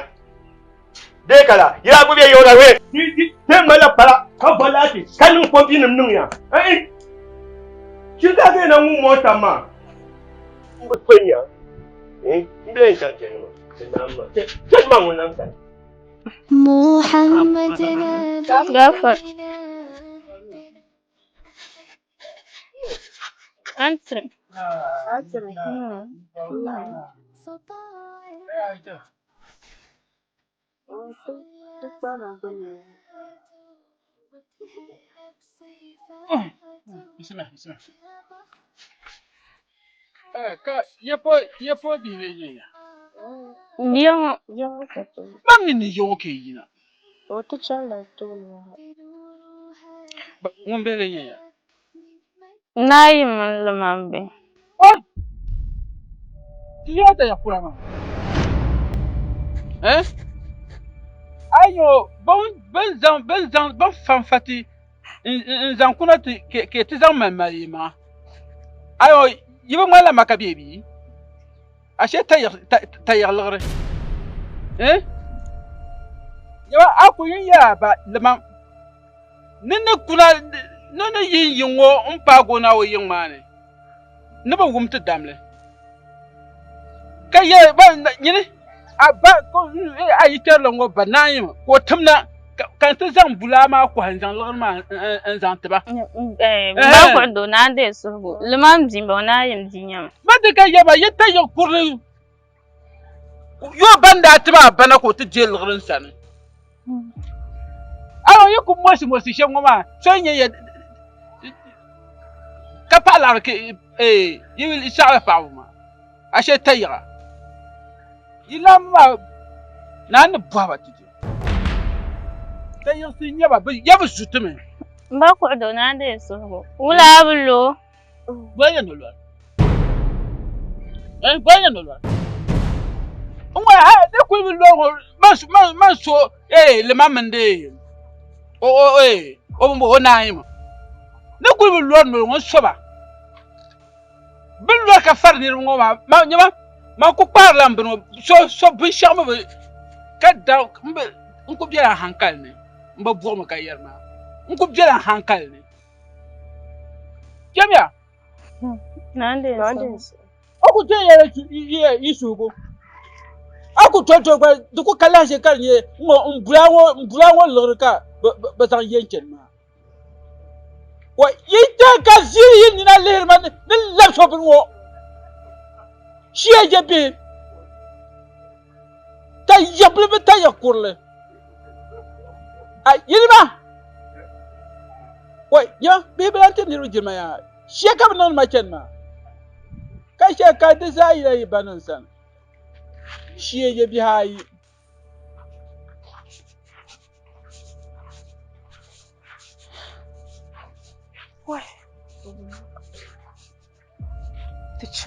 Bee kala yi daa gbubi ya yɔna we. Ti malila pala ka va laati ka niŋ pɔmpi nim niŋ ya. Ɛn shinkaafa yɛn na ŋun mɔɔ tam maa. M bi kpe nya. M bɛ yɛn chaŋ chani maa. Ti naan ma. Chani maa ŋun lan kani. Muhammad Gafar. Antrim. Bismillah, bismillah. Eh, ka yepo yepo bihi bɛ nyɛ ya. Yiŋɔ. Mam ni ni yiŋɔ ka yi yina. O ti chanila tooni maa. Ŋun be di nyɛ ya. Naayi mini Limambi. Oi! Ti yɛla da ya kura maa. Eh? A yi nyɛ bin zaŋ bin zaŋ bin fanfa ti n zaŋ kuna ti ka ti zaŋ mali mali yi maŋa. Ayo yi bi ŋmanila maka bee bee? Ashe tayiɣiliɣiri eh Yaba a ku yin yɛla ba limaŋ ni ni kuna ni ni yin yiŋ ŋɔ n paagi o na o yiŋ maa ni ni bi wum ti damli. Ka yɛ ba nyini a ba a yi kpɛrili ŋɔ ba naai mi ka o timna ka n ti zaŋ bulaa maa kɔhi n zaŋ liɣiri maa n zaŋ ti ba. Ba kuɣu do naa deei suhigu liman bia m-bɔŋɔ naa yim bia nyɛma. Ba di ka yɛ ba yi ta yiɣi kurili yo ban daa ti ba bana ka o ti deei liɣiri n sani. A yi ku mosi mosi shɛm ŋɔ maa so nyɛ ya ka paɣa laɣiri yi saɣila paɣaba maa. Ashe tayiɣa yi laamba maa naa ni bɔhi ba ti je tayiɣisi n-nyɛ ba bɛ ya bi zu ti mi. M ba kuɣudo naa deei suhigu wula a bi lo. Bɔli nyɛ nolɔri. Eh, bɔli nyɛ nolɔri. N ŋɔ ha di kuli bi lɔri ŋɔ man so man so eh lima mini di o o eh o bimbo o naanyi mi. Ni kuli bi lɔri noli ŋɔ n so ba. Bɛ ni lɔri ka fari niriba ŋɔ maa, ma nyama, man ku kpahirila m bini ŋɔ, so, so binshɛɣu mi bi, ka da, m bi, n ku bela n hankali ni, m bi buɣimi ka yɛri maa, n ku bela n hankali ni. Chamiya. O ku tooi yɛli yi suhigu. A ku tooi tooi gba di ku ka lahi ʒe ka di nyɛ ŋ-ŋɔ m bula ŋɔ, m bula ŋɔ liɣiri ka bɛ zaŋ ye n-chani maa. Wa yi te ka ziri yi nina lihiri ma ni labisi o bini ŋɔ shia je bihi ta yiɣibili bi ta yiɣi kurili a yili ma wa ya bihi bi lan ti niriba jilima yaa shia ka bi niŋdi ma chani maa ka shɛ ka di zaa yila yi ba niŋ sani shia je bihi ayi.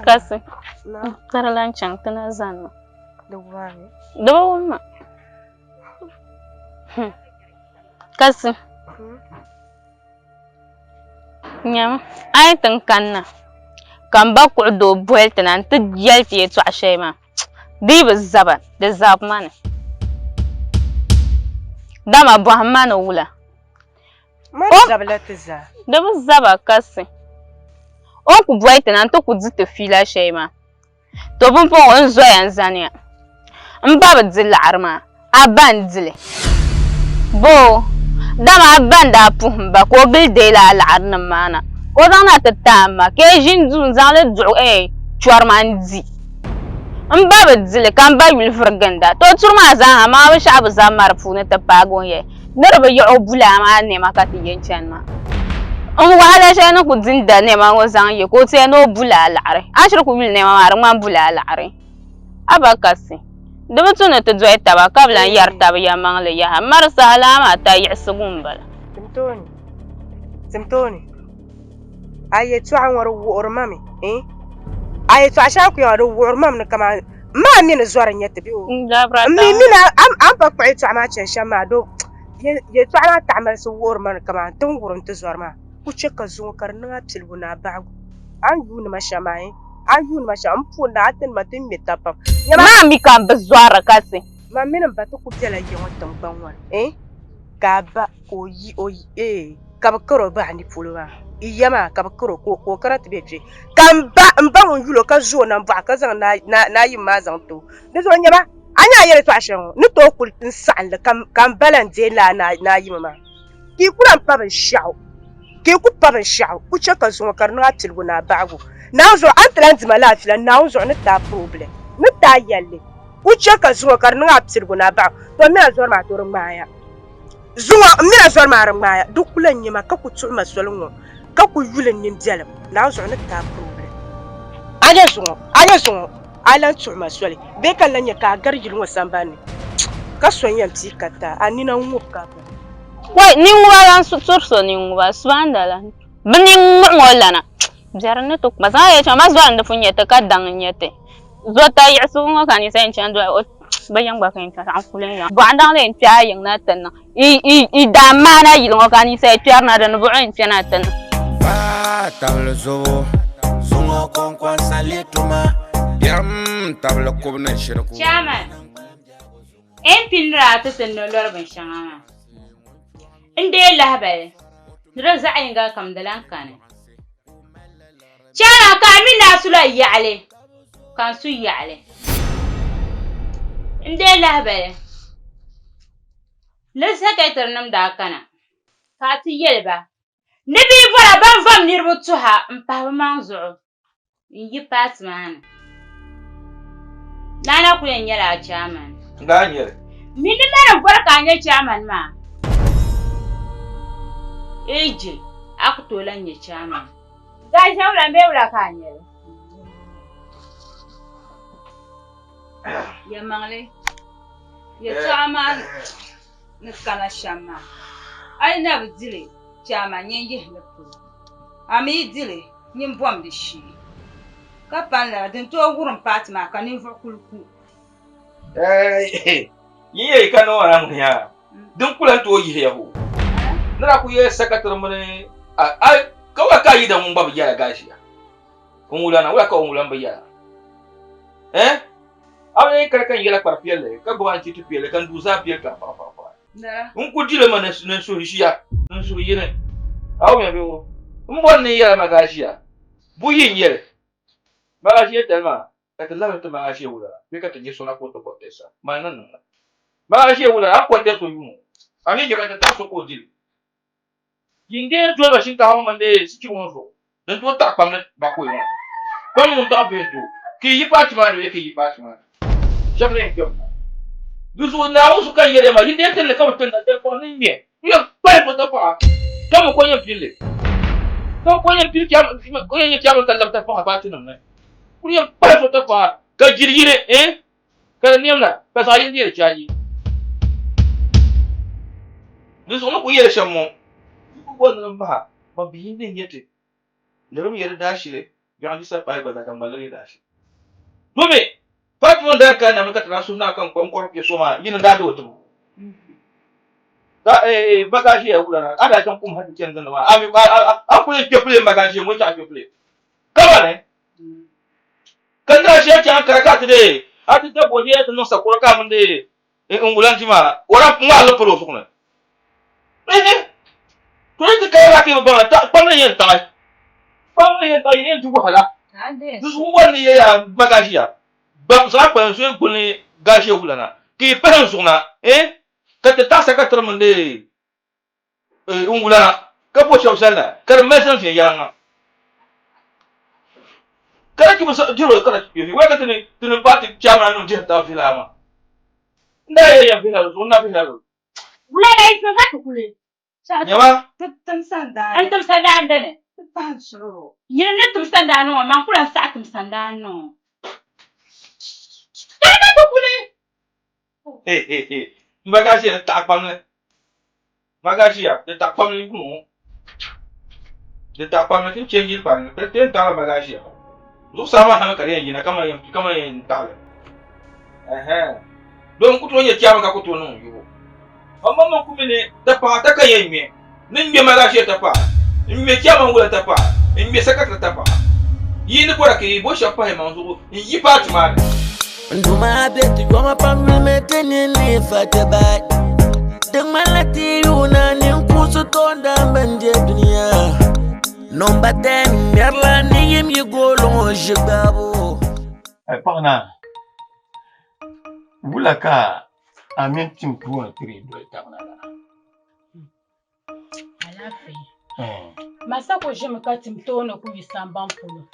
Kasi ka di lan chaŋ ti na zani ma di bi wum ma kasi Nyama, a yi ti kanna ka m ba kuɣi doo boli ti na nti yɛli ti yɛtɔɣ shɛli maa, di yi bi zaba, di zabi ma ni. Dama bɔhim ma ni wula. Di bi zaba kasi. O ni ku boli ti na nti ku di ti fiila shɛli maa. To pumpɔŋɔ n zoya n-zaniya. M ba bi di laɣiri maa, a ba n-di li. Boo! Dama a ba n-daa puhi m ba ka o gili deei lala laɣirinim maa na, ka o zaŋ na ti ti a ma, ka yi ʒi n-du n-zaŋ li duɣi eei chɔri maa n-di. M ba bi di li ka m ba yuli vuri ginda. To turi maa zaaha maa binshɛɣu bi zaŋ ma di puuni ti paagi o n-yɛli. Ni di bi yiɣi o bulaa maa nɛma ka ti yɛn chani maa. N wahala shɛli ni ku di n-da nɛma ŋɔ zaŋ ye ka o ti ya ni o bulaa laɣiri. A shiri ku yuli nɛma maa di ŋmani bulaa laɣiri. A ba kasi, di bi tu ni ti doli taba ka bi lan yɛri taba yɛlimaŋli yaha. M ma di saha laa maa tayiɣisigu m-bala. Timtooni, Timtooni, a yɛtɔɣa ŋɔ di wuɣiri ma mi, eh? A yɛtɔɣa shɛli a ni ku yɛli maa di wuɣiri ma mi ni kaman M maa mi ni zɔri n-nyɛ ti bee o? M mi mi ni a ni pa kpuɣi yɛtɔɣa maa chani shɛm maa, do yɛtɔɣa maa taɣimalisi wuhiri ma ni kaman ti ni wurim ti zɔri maa ku chɛ ka zuŋɔ ka di niŋ a piligu ni a bahigu. A ni yuuni ma shɛm maa, a ni yuuni ma shɛm, m puuni ni a ti ni ma ti ni ŋme tab pam. M maa mi ka m bi zɔri kasi. Man mini m ba ti ku bela ya ŋɔ tiŋgbani ŋɔ ni, eh, ka a ba ka o yi o yi, eh. ka bɛ kar o bahi ni polo maa, yi ya maa ka bɛ kar o ka o kana ti be kpe. Ka m ba, m ba ŋun yul o ka zo o nambɔɣu ka zaŋ naayim maa zaŋ ti o. Di zuɣu nyama, a ni a yɛli yɛtɔɣ shɛli ŋɔ ni tooi kuli n saɣim li ka m ba lan deei lala naayim maa. Ka yi ku lan pa binshɛɣu, ka yi ku pa binshɛɣu ku chɛ ka zuŋɔ ka di niŋ a piligu ni a bahigu. Naawuni zuɣu a ni ti lan di ma lala fiila, Naawuni zuɣu ni ti a problem, ni ti a yɛlli. Ku chɛ ka zuŋɔ ka di niŋ a piligu ni a bahigu. Tɔ m mi a zɔri maa to di ŋmaaya. Zuŋɔ m mini a zɔri maa di ŋmaaya, di ku lan nya ma ka ku tuhi ma soli ŋ-ŋɔ, ka ku yuli n nimbiɛlim, Naawuni zuɣu ni ti a problem. A nya zuŋɔ, a nya zuŋɔ, a lan tuhi ma soli bee ka n lan nya ka a gari yili ŋɔ sambani ni, ka so n-yɛn pii ka ti a, a nina n-ŋub ka a bala. Wai, ninŋuba lan turi so ninŋuba, subahindala, bɛ ninŋuɣi ŋɔ lana, biɛri ni ti kuma, zaŋ a yɛli ma zɔri n-di pun nyɛ ti ka daŋ n-nyɛ ti. Zɔta yiɣisibu ŋɔ ka ninsal yɛn chaŋ doli o Bɛ yiŋ gba ka yɛn chaŋ kuli n-yaŋ. Bɔɣindaŋ lee n-kpe a yiŋ na ti niŋ. I daa maana yili ŋɔ ka ninsal kpɛri na di ni buɣi n-kpe na ti niŋ. Paa tabili zubu, zuŋɔ kɔŋkɔnsa lee tuma, biɛrim tabili kubu ni shiriku. Chairman, MP ni daa ti ti ni lɔri binshɛŋa maa, n deei lahibali ni di zaɣ yiŋga kam di lan kani. Chairman, ka a mi ni a sula yaɣili ka n su yaɣili. N deei lahibali ni sɛkɛtiri nim daa kana ka a ti yɛli ba ni bɛ yi bɔra ban vam niriba tuha m-pahi bɛ maŋ zuɣu n-yi paati maa ni. Naa na kuli yɛn nyɛla a chairman. N daa nyɛli. Mi ni mani m-bɔri ka a nyɛ chairman maa. Eje, a ku tooi lan nyɛ chairman. Gaashɛwula bee wula ka a nyɛli? Yɛlimaŋli, yɛltɔɣa maa ni kana shɛm maa, a yi na bi di li, chaama nyin yihi li polo. A mi yi di li, nyin bom di shee. Ka pani lala, din tooi wurim paati maa ka ninvuɣ kul ku. Yi yɛli ka niŋ ŋɔ ŋuni yaa, din ku lan tooi yihi ya hoo. Ni daa ku yɛli sakatiri mini a ka wula ka a yi da ŋun gba bi yɛla gaashiya? N wulana, wula ka o ŋun lan bi yɛla? Eh? A bi yɛn kali ka n yɛla kpar piɛlli, ka gbubi anchiti piɛlli, ka n duu zaa piɛli tɔhi paɣipaɣipaɣi. N ku di li mi ni n suhu ʒiya, n suhu yini. A wumya bee o? M bɔri ni n yɛla magaʒia buyi n-nyɛ li. Magaʒia tali maa, ka ti labili ti magaʒia wula bee ka ti je so na ka o ti contest a, mali ni niŋ li. Magaʒia wula, a ni contest o yuun o, a mi je ka ti taɣi so ka o di li. Yin deei doli ba shinkaafa ŋɔ mini deei sichiri ŋɔ zuɣu din tooi taɣi kpamli bakɔi ŋɔ. Kpam ŋun taɣi bee doo, ka yi yi paati maa ni bee ka yi yi paati maa ni. Shɛba na yɛn kpɛmi na. Di zuɣu Naawuni su ka n yɛli ya maa, yin deei tinli ka bi tinda dali kɔŋ ni ŋmɛ n yɛn kpalim o tapaɣa ka mi ko yɛn pilli ka ko yɛn pili ko yɛn nyɛ chiyaman ka labi tapaɣa paati nim ni. Kuli yɛn kpalim o tapaɣa ka jiri yini eh Ka di niɛm la, ka zaɣ yini deeri chaaji. Di zuɣu ni ku yɛli shɛm ŋɔ, yi ku boli ni m baha ban bi yi ni nyɛ ti ni bɛ yɛli daashili biɛɣu yisa paai gba zaa ka ŋmaligi yi daashili. Domi paati ŋɔ ni daa kana mi ka ti daa suhi naa ka n kɔri kpe so maa yi ni daa di o tibu. Ka bagaʒiya wula na a daa chaŋ kum hali ti chani gindi maa a mi a kuli kpe pili bagaʒiya ŋɔ chaɣ kpe pili ka ba ni. Ka nira ʒiya chaŋ kara ka ti dee a ti da bɔdiya ti niŋ sakɔro ka a mini dee n wula n-ti maa o daa ŋmaai li pili o zuɣu ni. Ehe! To yi ti kaya maa ka yi bi baŋ la, kpam ni yɛn taɣi. Kpam ni yɛn taɣi yi yɛn di wahala. Di zuɣu n bɔri ni yi yaa magaʒiya gbaŋ zaɣ kpalim so yi gbuni gaʒiya wula na ka yi pahi n zuɣu na eh ka ti taɣisa ka tiri mini dee n wula na ka bo shɛba zali na ka di mali zani viɛnyɛliŋga ka di chibi diri ka di chibi wai ka ti ni ti ni paati chairman nim dihiri taba viɛla maa n daa yɛli yan viɛla zuɣu n na viɛla zuɣu. Wula na yi ka ti kuli. Nyɛma. Ti tim sandaani. N tim sandaani dini. Ti pahi n suhuri o. Nyini ni tim sandaani ŋɔ man ku lahi saɣi tim sandaani ŋɔ. Ka di ka ti kuli. M ba ka ʒiya di taɣi kpamli. Ma ka ʒiya di taɣi kpamli yuuni ŋɔ. Di taɣi kpamli ti ni chɛ yili kpamli di ti yɛn taɣila ma ka ʒiya. Zuɣusaa maa hali ka di yɛn yina kaman yɛn kaman yɛn taɣili. Ɛhɛn. Doo n ku tooi nyɛ chiyaama ka ku tooi niŋ n yubu. Maŋmaŋ ku mi ni tapaɣa ta ka yɛn ŋmɛ. Ni ŋmɛ ma ka ʒiya tapaɣa. N ŋmɛ chiyaama wula tapaɣa. N ŋmɛ sakatiri tapaɣa. Yi ni bɔra ka yi bo shɛba pahi maŋ zuɣu n yi paati maa ni. N Duuma be ti yoma pam yulimi ti ninni fa ti bai. Di ŋmanila ti yuuna ninkuunsi toondan bɛn deei dunia. Nɔmba 10 ŋmɛrila ni yim yi gooli ŋɔ ʒi gbaabu. Ai paɣ naa, wula ka a mini tim tooni tiri doli tab na lala? Alaafee. Masa ku ʒimi ka tim tooni ku yi samban polo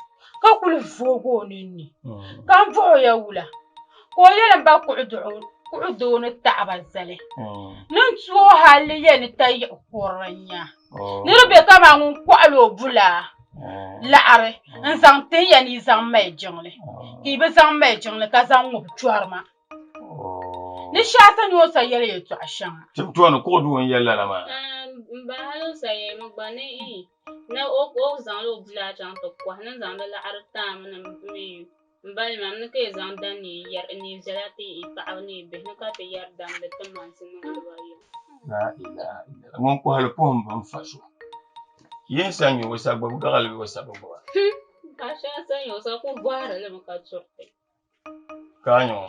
ka kuli voogi o ninni ka n bɔh o ya wula ka o yɛli m ba kuɣu doo ni taɣi ba zali ni n tu o hali yɛ ni tayiɣi kurili n-nya ni di be kaman ŋun kɔɣili o bulaa laɣiri n-zaŋ tin ya ni yi zaŋ mali jiŋli ka yi bi zaŋ mali jiŋli ka zaŋ ŋubi chɔri ma. Ni shɛhi ni o sa yɛli yɛltɔɣa shɛŋa. Ti tooni kuɣu duu n-yɛli lala maa. M ba hali o sa yɛlimi gba ni ni o zaŋla o bulaa chaŋ ti kɔhi ni zaŋ di laɣiri taami ni m bali maa ni ka yi zaŋ da neei viɛla ti yi paɣaba ni yi bihi ni ka ti yɛri damdi ti mansi niŋdi ba yɛm. La ilaha illallah. Ŋun kɔhili pohim bi ni fa so. Yi ni sa nya o sa gbubi gaɣili bee o sa bi gbuba. Ka shɛli sa nya o sa ku bɔhiri li mi ka turiti. Ka a nya ŋɔ,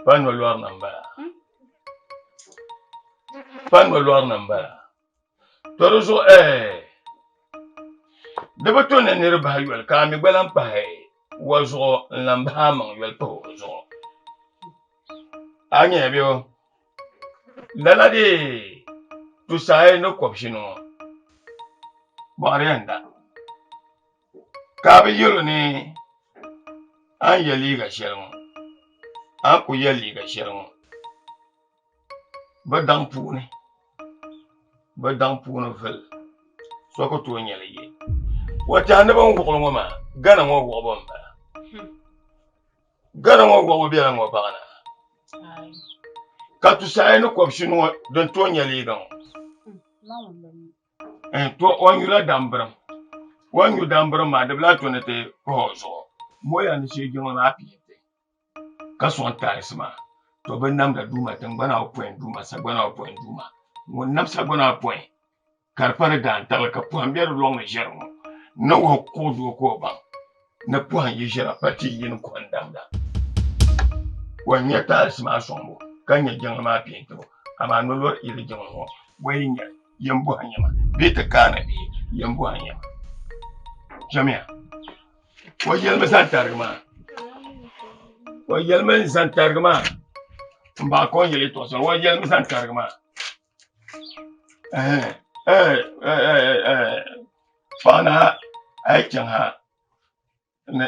pa nolɔrini m-bala. Pa nolɔrini m-bala. To di zuɣu ɛɛ di bi to ni nir bahi yoli ka a mi gba lan pahi wa zuɣu n-lan bahi a maŋ yoli pahi o zuɣu. A nyɛ bɛ o. Lala di tusaayi ni kɔbishini ŋɔ bɔɣiri yɛn da. Ka a bi yɛl o ni a ni yɛ liiga shɛli ŋɔ, a ni kul yɛ liiga shɛli ŋɔ bɛ daŋ puuni, bɛ daŋ puuni vili so ku tooi nya li ye. O tɛha ni bɛ ni wuɣili ŋɔ maa, Gana ŋɔ wuɣibu m-bala. Gana ŋɔ wuɣibu bela ŋɔ baɣa na. Ka tusaayi ni kɔbishini ŋɔ din tooi nya liiga ŋɔ. To o nyula dambirim. O ni nyu dambirim maa, di bi lahi to ni ti kpahi o zuɣu. Moya ni shee jiŋli maa piinti ka sɔŋ taalisi maa. To bɛ namda Duuma tiŋgbana awopɔin Duuma sagbana awopɔin Duuma. Ŋun nam sagbana awopɔin ka di pa di daantarili ka pɔhim be di lɔŋni ʒiɛri ŋɔ ni wuhi kuɣ doo ka o baŋ ni pɔhim yi ʒiɛra pa ti yini kuhi n-damda. O nya taalisi maa sɔŋbu ka nya jiŋli maa piintibu, amaa nolɔri iri jiŋli ŋɔ o yi nya yin bɔhi nyama bee ti kaana bee yin bɔhi nyama. Chamiya. O yɛlimi zan tarigi maa. O yɛlimi zan tarigi maa. M baɣa ka o yɛli yɛtɔɣa shɛli. O yɛlimi zan tarigi maa. Paɣa na a yi chaŋ ha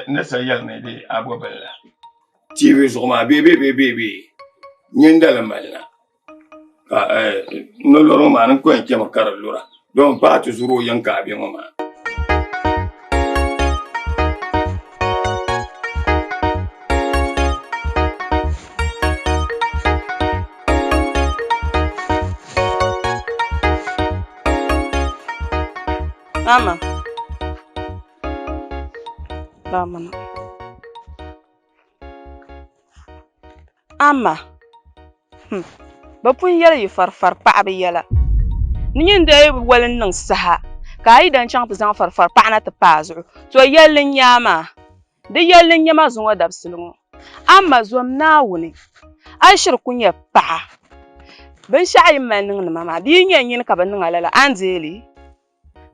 ni sa yɛli ni di a bo bini la. TV zuɣu maa bee bee bee bee bee nyin dali mali na ka nolɔri ŋɔ maa ni ku yɛn chɛmi ka di lura don paai ti zuri o yiŋ ka a bɛ ŋɔ maa. Mama. Mama. Ama. Bɛ pun yɛli yi farifari paɣaba yɛla. Ni nyin daa yi bi wali n-niŋ saha ka a yi dan chaŋ ti zaŋ farifari paɣa na ti pa a zuɣu, to yɛlli n-nyɛ a maa. Di yɛlli n-nyɛ ma zuŋɔ dabisili ŋɔ. Ama zom Naawuni, a yi shiri ku nyɛ paɣa, binshɛɣu yi mali niŋdi ma maa, di yi nyɛ nyini ka bɛ niŋ a lala, a ni deei li?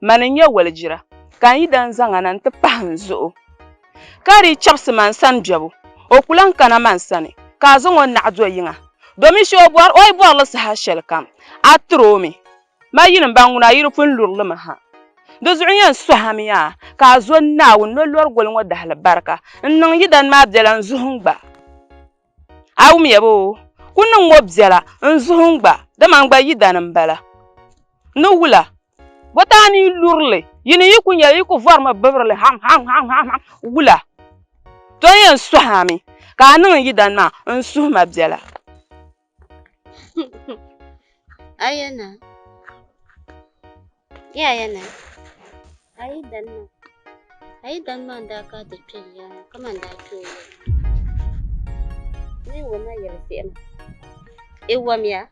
Mani n-nyɛ walijira, ka n yidan zaŋ a na nti pahi n zuɣu, ka di yi chɛbisi ma n sani bebu, o ku lan kana ma n sani, ka a zaŋ o naɣ do yiŋa. Domin shee o bɔri, o yi bɔri li saha shɛlikam, a tir o mi. Ma yini m-ba ŋuna, a yi di pun luri li mi ha. Di zuɣu yɛn sɔhimi a ka a zo Naawuni ni o lɔri goli ŋɔ dahili barika n-niŋ yidan maa biɛla n-zuhi n gba. A wumya boo? Ku niŋ ŋɔ biɛla n-zuhi n gba, dama n gba yidana m-bala. Ni wula? Bɔta a ni yi luri li, yi ni yi ku nya li, yi ku vɔrimi bibiri li ham ham ham ham ham. Wula? To n yɛn sɔhi a mi ka a niŋ n yidana maa n-suhi ma biɛla. Ayana. Yayana. A yi dan maa. A yi dan maa n-daa ka ti kpe ya ka man daa kpe o ya. Ni wama yɛli se'em. I wamya.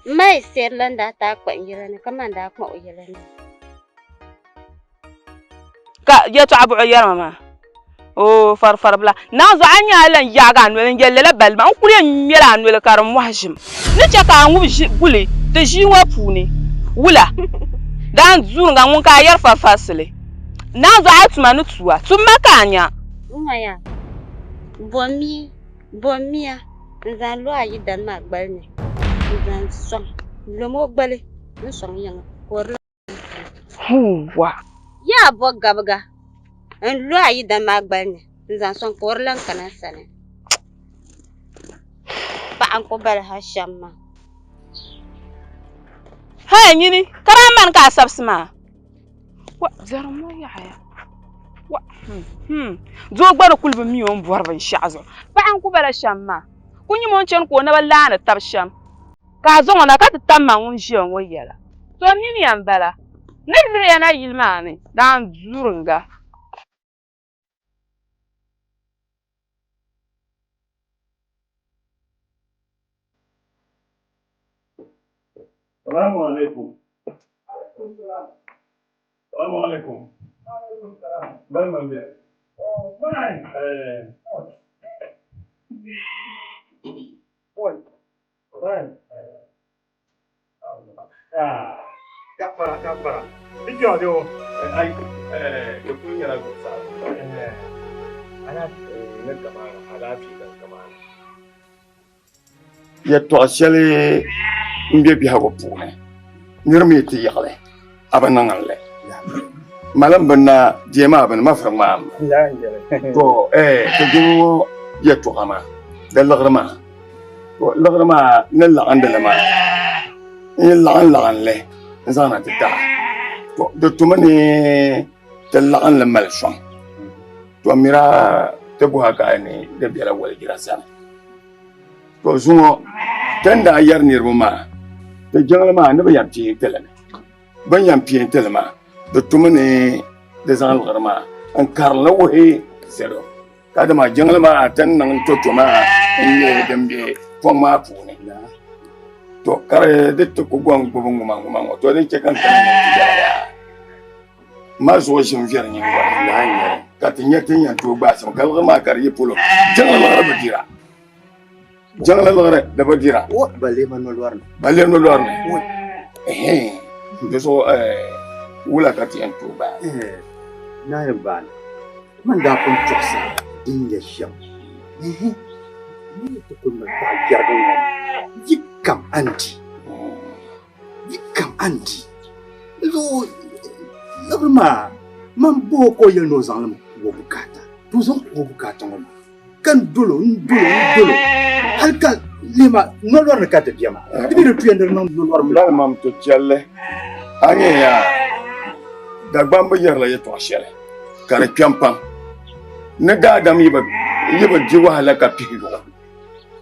M ma yi seri la n-daa taai kpa n yɛla ni ka man daa kpa o yɛla ni. Ka yɛtɔɣa buɣi yɛri ma maa, Oo farifaribila, naanzuɣu a nya a lan yaagi a noli n-yɛli lala balli maa, n kul yɛn ŋmɛla a noli ka di mɔhi ʒim. N ni chɛ ka a ŋubi ʒi guli ti ʒii ŋɔ puuni. Wula? Daan duuringa ŋun ka a yɛri farifarisili. Naanzuɣu a tuma ni tu a, tum ma ka a nya. N ŋɔya, Bommiya n-zaŋ lo a yidana maa gbali ni n-zaŋ sɔŋ, lom o gbali n-sɔŋ yiŋa ka o di lan Huuwa! Yaa bo gabiga n-lo a yidana maa gbali ni n-zaŋ sɔŋ ka o di lan kana n sani. Paɣa n-ku bala ha shɛm maa. Hei nyini, ka daa mani ka a sabisi maa? Wa, biɛrim ŋɔ yaɣiya. Wa, hmm, doo gba di kuli bi mi o ni bɔri binshɛɣu zuɣu. Paɣa n-ku bala shɛm maa. Ku nyimi o ni chani ka o naba laani tab shɛm. Ka a zaŋ o na ka ti tam ma ŋun ʒiya ŋɔ yɛla. To niniya m-bala. N ni liri ya na yili maa ni daan duringa. Salamu alaikum. Salamu alaikum. Balima m-be. Eh. Gafara gafara. Ijɔ de o. Ai eh da kun nyɛla zuɣusaa. Ala ne kamana alaafee kan kamana. Yɛltɔɣa shɛli m-be biɛhigu puuni nir mi ti yaɣili a bi niŋ li. Malim bi na deemi a bini ma firi ŋmaam. To eh ti dini ŋɔ yɛltɔɣa maa di liɣiri maa. To liɣiri maa ni laɣindi li maa n yi laɣim laɣim li n zaŋ na ti taɣi. To di tumi ni ti laɣim li mali sɔŋ. To mira ti bɔhi ka ni di bela walijira sani. To zuŋɔ ti ni daa yɛri niriba maa ti jiŋli maa ni bɛ yɛn peenti li mi. Bɛ ni yɛn peenti li maa di tumi ni di zaŋ liɣiri maa n-karim li wuhi salo ka dama jiŋli maa ti ni niŋ toto maa n-nyɛ din be pɔŋ maa puuni. To ka di ti ku gɔŋ gbubi ŋuma ŋuma ŋɔ to din chɛ ka n kana ni n ti yɛli yaa. Ma zuɣu ʒim viɛri nyingoli ka ti nya tin yɛn tooi gbaai shɛm ka liɣiri maa ka di yi polo jiŋli liɣiri bi dira jiŋli liɣiri di bi dira balle nolɔri ni di zuɣu wula ka ti yɛn tooi gbaai naa yɛn baani man daa pun tɔɣisa din nyɛ shɛm ni ti kuli mali paɣa jɛrigu ŋɔ yi kam a ni di Yi kam a ni di. Di zuɣu liɣiri maa man bo o ka o yɛli ni o zaŋ li mi ku o bukaata. To o zaŋ ku o bukaata ŋɔ maa ka n dol o, n dol o, n dol o hal ka lihi maa nolɔri ni ka di bɛ maa. Di mi di tuya ni di niŋ nolɔri mi. Balimam to chɛlli a nyɛ yaa Dagbamba yɛrila yɛtɔɣ shɛli ka di kpɛm pam ni daadam yi bi di wahala ka pihi yuɣu.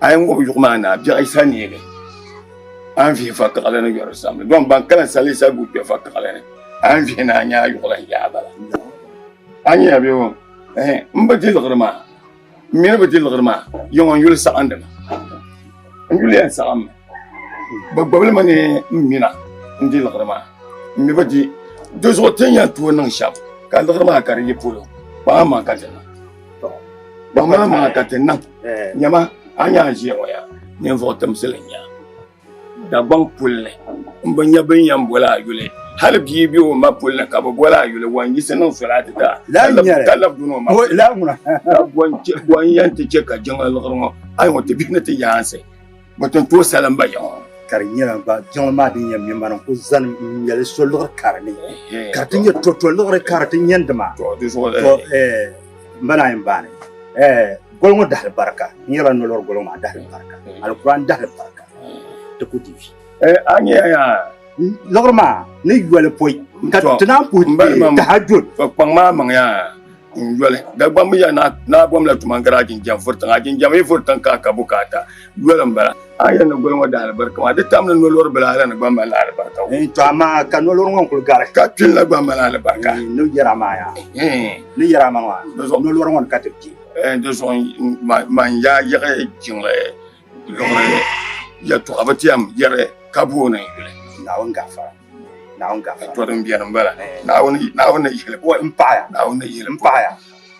A yi ŋubi yuɣu maa na, biɛɣu sa neegi a ni vihi vakaɣili ni yɔri samli. Dɔn ban kali n-sali sa guui kpe vakaɣili ni, a ni vihi ni a nya a yuɣu lan yaai bala. A nya bɛ o, ɛhɛn, m bi di liɣiri maa, m mi ni bi di liɣiri maa, yiŋɔ n yuli saɣindi ma. N yuli yɛn saɣimmi. Bɛ gbibili mi ni m mina n di liɣiri maa, m mi bi di. Di zuɣu ti ni yɛn tooi niŋ shɛm ka liɣiri maa ka di yi polo, kpaŋ maŋ ka ti niŋ. Kpaŋmaŋ maa ka ti niŋ nyama a nya a ʒiya ŋɔ yaa ninvuɣ timsili n-nya Dagbaŋ puli ni m bi nya bɛ ni yɛn boli a yuli hali bia be o ma puli ni ka bɛ boli a yuli wa n-yiɣisi niŋ solaati ti a ka labi duni o ma puli ka bɔ n-yɛn ti che ka jiŋli liɣiri ŋɔ a yi ŋɔ ti bihi ni ti yaansi Bɛ ti tooi salim ba yiŋ. Ka di nyɛla gba jiŋli maa din yɛn mɛ maa n-kuli zani n-nyɛli so liɣiri kari ni ka di ti nyɛ toto liɣiri ka di ti nyɛndi maa. To m ba Naayim Baani, goli ŋɔ dahali barika n yɛrila nolɔri goli ŋɔ maa dahali barika, Alkur'aan dahali barika ti ku di vi. A nya yaa. Liɣiri maa ni yoli pɔi ka ti naan puhi tahajjud. Kpaŋ maa maŋ yaa. N yoli Dagbamb ya naa bomla tuma n-gari a jinjam furi tiŋ. A jinjam yi furi tiŋ ka a ka bukaata, yoli m-bala. A yɛli ni goli ŋɔ daa alibarika maa, di tam ni nolɔri bila ala ni gba mali alibarika. To amaa ka nolɔri ŋɔ n-kuli gari. Ka kpini la gba mali alibarika. Ni yɛra maa yaa. Ni yɛra maa maa, nolɔri ŋɔ ni ka ti kpi. Di zuɣu man yaa yiɣi jiŋli liɣiri yɛltɔɣa bi ti yɛn yɛri ka booni n yuli. Naawuni gaafara. Naawuni gaafara. To din beni m-bala. Naawuni Naawuni ni yihili. M paɣaya. Naawuni ni yihili. M paɣaya.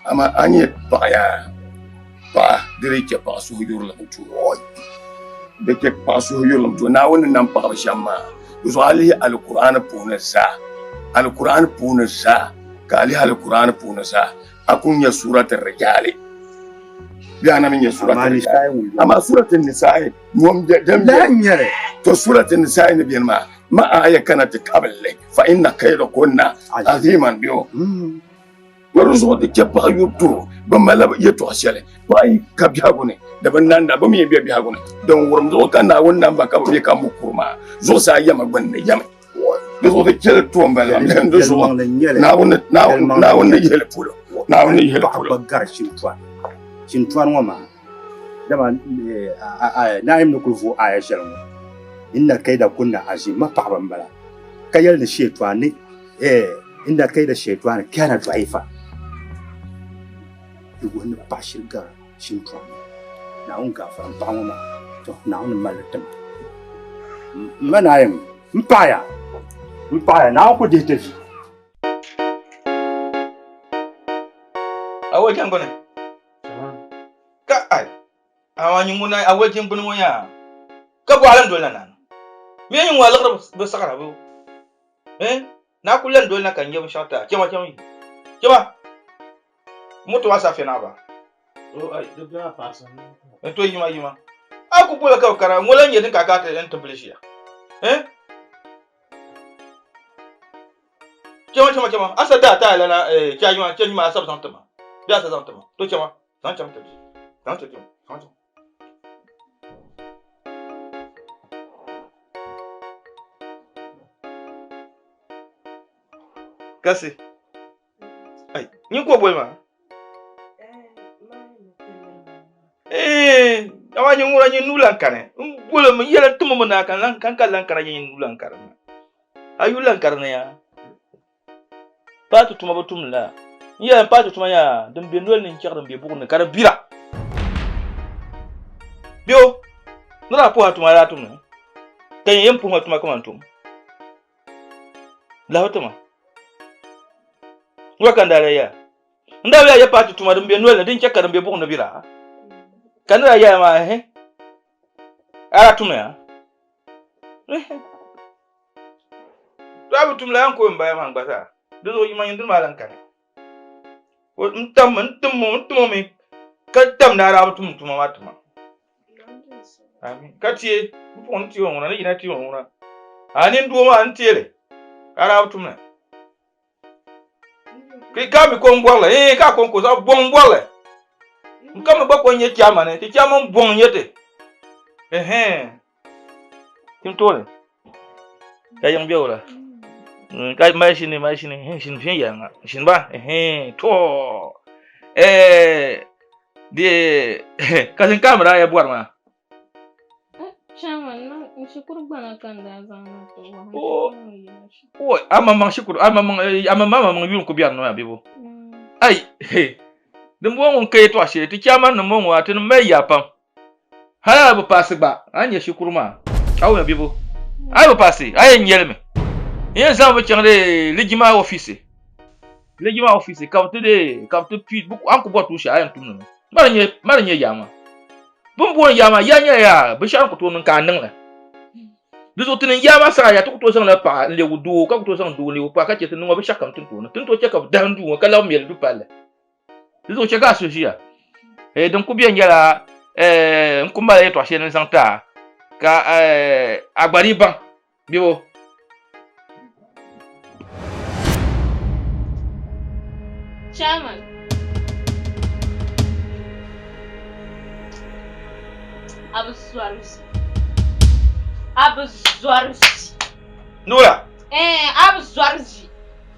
Amaa a nyɛ paɣa yaa paɣa di di chɛ paɣa suhuyurilim tuo. Di chɛ paɣa suhuyurilim tuo. Naawuni ni nam paɣaba shɛm maa. Di zuɣu a lihi Alkur'aani puuni zaa. Alkur'aani puuni zaa. Ka a lihi Alkur'aani puuni zaa. A ku nya suurati Rijaali. Bee a na mi nya suurati Rijaali. Amaa suurati Nisaai ŋun bɛ din bɛ. To suurati Nisaai ni beni maa. Ma aya kana ti tabili fa inna kayda kunna aziman biyo. Di zuɣu di chɛ paɣa yubu too bi malila yɛltɔɣa shɛli paɣa yi ka biɛhigu ni di bi nanda bi mi bɛ biɛhigu ni din wurim zuɣu ka Naawuni nam ba ka bi bɛ ka mukuru maa zuɣusaa yɛmi gbunni yɛmi di zuɣu di chɛli too n bala di zuɣu Naawuni ni yihili polo Naawuni ni yihili polo. Gari shintɔri ŋɔ maa dama Naayim ni kuli vooi aya shɛli ŋɔ inna kaida kunna azim ma paɣaba n bala ka yɛli ni sheetɔɣa ni inna kaida sheetɔɣani kana dɔifa di wuhi ni paɣa shiri gari shintɔɣu ni Naawuni gaafara n paɣa ŋɔ maa to Naawuni mali tima m ma Naayim m paɣaya m paɣaya Naawuni ku dihi ti vi Awo jangoni. Ka ai amaa nyin ŋuna a wali jiŋgbuni ŋɔ yaa ka bɔɣili n-doli na naani mi nyin ŋɔ a liɣiri bi saɣira bɛ eh naa kuli lan doli na ka n nya binshɛɣu ti a chama chama yi chama moto maa safiya naɣ ba n to yima yima. A ku boli ka bi kana, ŋɔ lan nyɛ din ka a kana ti n-ti bili ʒiya. Eh? Chama, chama, chama. A sa daa taai lana, eh, chayima, chanyima a sa bi zaŋ ti ma. Bee a sa zaŋ ti ma. To chama, zaŋ chaŋ ti di. Zaŋ ti di, zaŋ chaŋ. Kasi. Ai, nyin ka o boli maa? Eh, amaa nyin ŋuna nyin nuu lan kani. N boli mi, n yɛli n timi mi naa ka lan ka lan kana nyin nuu lan kari na. A yu lan kari na ya. Paati tuma bi tum la. N yɛli n paati tuma yaa din be noli ni n chɛɣi din be buɣim ni ka di bira. Bɛ o, ni daa puhi a tuma a daa tummi ka nyin yɛn puhi ma tuma kaman tum. Lahi ti ma. N gba ka n daa lee yɛla. N daa yɛla paati tuma din be noli ni din chɛ ka din be buɣim ni bira. Ka n ni daa yɛla maa ehe. A daa tummi a? Ehe. To a bi tum la n ko n baya maa n gba zaa. Di zuɣu yi ma nyin dini maa lan kani. N tam n tim n tim o mi ka tam ni a daa bi tum n tuma maa ti ma. Amin. Ka tie, n puɣi n tie o ŋuna, ni yina tie o ŋuna. A nini doo maa n tieli, ka a daa bi tum li. Ka ka mi ko n bɔrili, ee ka ko n ko zaɣ bɔŋ n bɔrili. N ka mi gba ko n nyɛ chairman ni, ti chairman bɔŋ n nyɛ ti. Ɛhɛn. Tim tooni. Ka yiŋ bɛ wula. Ka mali shini, mali shini, shini viɛnyɛliŋga, shini ba, ɛhɛn, to. Ɛɛ, di ka zinkaami daa ya bɔri maa. Chairman, ma n shikuru gbana ka n daa zaŋ na ti o. O, o, amaŋmaŋ shikuru, amaŋmaŋ, amaŋmaŋ yuli n-ku bɛri noya bebo. Ai, din bɔŋɔ ŋun ka yɛtɔɣ shɛli, ti chairman nim bɔŋɔ a ti ni mali yaa pam. Hali a bi paasi gba, a ni nya shikuru maa, a wumya bebo. A yi bi paasi, a yɛn nyɛli mi. N yɛn zaŋ bi chaŋ di lijima ofiisi. Lijima ofiisi ka bi ti di, ka bi ti pii, a ni ku bɔri tuun shɛli a yɛn tum li mi. Ma di nyɛ yaa maa. Bɛ ni booni yaa maa, yaa nyɛla yaa binshɛɣu ni ku tooi niŋ ka a niŋ li. Di zuɣu ti ni yaa maa saha yaa ti ku tooi zaŋla paɣa n-leegi doo ka ku tooi zaŋ doo n-leegi paɣa ka chɛ ti niŋ o binshɛɣu kam ti ni tooi niŋ. Ti ni tooi chɛ ka bɛ dahim duu ŋɔ ka labi mɛli du palli. Di zuɣu chɛ ka a suhu ʒiya. Eh, din ku beni nyɛla, eh, n ku mali yɛtɔɣ shɛli ni n zaŋ ti a, ka, eh, a gba dii baŋ bebo. Chairman. A bi zɔri ʒi. A bi zɔri ʒi. Nura. Eh, a bi zɔri ʒi.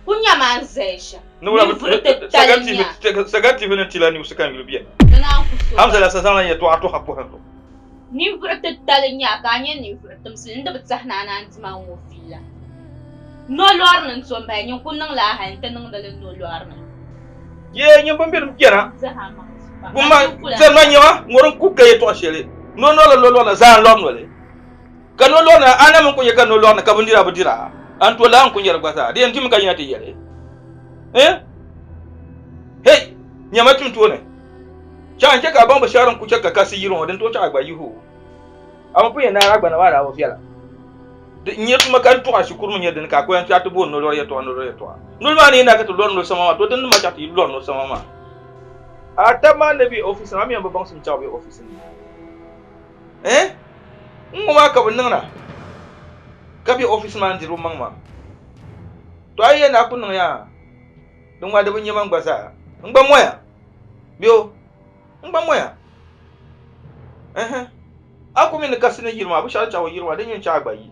Ku nya ma n zaya shɛm. Nura Ninvuɣu titali nya. Sagan TV ni tila news kan yuli biɛni. Di naan ku so Hamza la sa zaŋla yɛtɔɣa tɔha pɔhim zuɣu. Ninvuɣu titali nya ka a nyɛ ninvuɣu timsili n di bi tɛhi ni a naan di ma ŋ-ŋɔ fiila. Nolɔri ni n-to m-bahi, nyin ku niŋla a hali nti niŋdi li nolɔri ni. Yee, nyin bin bilim kpɛna. Dihi a maŋ zuɣu. Bumma, sani ma nyɛma, ŋɔri n-ku ka yɛtɔɣ shɛli. Nolɔri la lɔri la zaa n-lɔri noli. Ka nolɔri ni, a na mi ku nyɛ ka nolɔri ni ka bindira bi dira, a ni tooi lahi n-ku nyɛri gba zaa. Di yɛn dimi ka yina ti yɛli, Eh! Hey! Nyama tim tooni. Chaŋ n-chɛ ka a baŋ binshɛɣu din ku chɛ ka kasi yiri ŋɔ, din tooi chaŋ a gba yihi o. A mi pun yɛn naai a gbana maa daa bi viɛla. Di n-nyɛ tuma ka n tuɣi a shikuru mi nyɛ dini ka a ku yɛn chaɣ ti booni nolɔri yɛtɔɣa nolɔri yɛtɔɣa. Noli maa ni yɛn naai ka ti lɔri noli sama maa, to dini maa chaɣ ti yi lɔri noli sama maa. A taba maa ni be ofiisi ni, a mi yɛn bi baŋsim chaɣ bɛ ofiisi ni. Eh? N ŋɔ maa ka bɛ niŋda ka be ofiisi maa n-diri bɛ maŋ maa. To a yi yɛn ni a ku niŋ yaa, di ŋɔ di bi nya man gba zaa. N gba moya. Bɛ o? N gba moya. Ɛhɛ. A ku mi ni kasi ni yiri maa, binshɛɣu chaɣ o yiri maa, di nyin chaɣ a gba yi.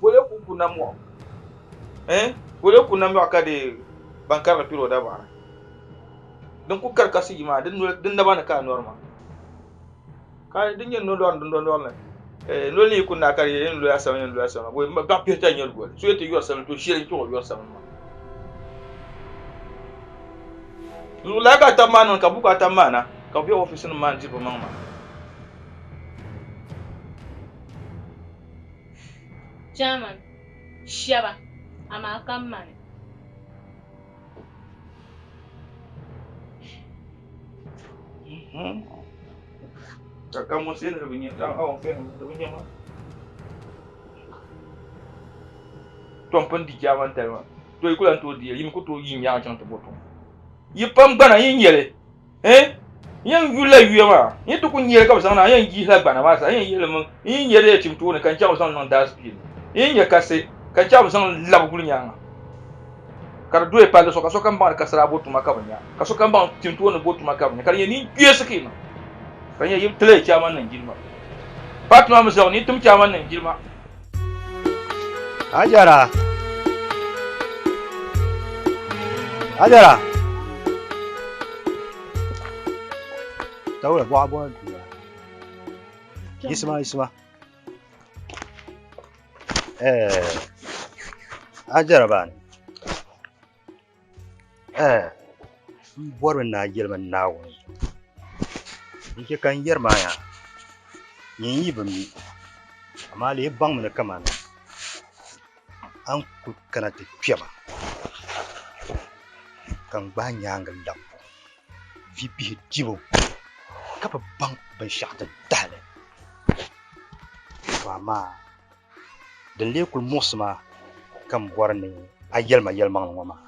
Bole ku ku namɔɣu. Eh? Bole ku namɔɣu ka di ban karigi piri o dabaɣa. Din ku kari kasi yi maa, di naba ni ka a nɔri maa. Ka di nyɛ nolɔri ni dundɔŋ ni noli ni yi ku naai ka di yɛn loya samli yɛn loya samli bɔ baɣa pihita n-nyɛ goli so yi ti yɔri samli to ʒiɛli n-kpe o yɔri samli maa zuɣulana ka a taba maa niŋ ka buku a taba maa na ka bɛ be ofiisi nim maa n-diri bɛ maŋ maa. Chairman, shɛba, amaa ka mani. Ka ka mo se ni bi nyɛ ka awon fe ni bi nyɛ ma. Tom pun di chairman tali maa. To yi ku lan tooi di yi mi ku tooi yi nyaŋ chaŋ ti bo tom. Yi pam gbana yi nyɛli. Eh? N yɛn yulila yuya maa, n yi ti ku nya li ka bɛ zaŋ na, n yɛn yihila gbana maa zaa, n yɛn yihili mi, n yi nya di yɛn tim tooni ka n chaŋ bɛ zaŋ niŋ dustbin ni, n yi nya kasi ka n chaŋ bɛ zaŋ labi guli nyaaŋa ka di doya palli zuɣu ka sokam baŋ ni kasi daa bo tuma ka bɛ nya, ka sokam baŋ tim tooni bo tuma ka bɛ nya, ka di nyɛ ninkpɛsi ka yi niŋ, ka di nyɛ yi bi tiligi chairman niŋ jilima. Fatima mi zaŋ ni yi tim chairman niŋ jilima. Hajara. Hajara. Tawula bɔɣa bɔɣa duya. Yisima yisima. Eh. Hajara baani. Eh. N bɔri ni a yɛli ma Naawuni zuɣu. N chɛ ka n yɛri maa yaa, nyin yi bi mi, amaa lee baŋmi ni kamani a ni kul kana ti kpe ma ka n gbaai nyaaŋa labbu vi bihi dibu ka bi baŋ binshɛɣu din tahi li. To amaa din lee kul muɣisi ma ka m bɔri ni a yɛli ma yɛlimaŋli ŋɔ maa,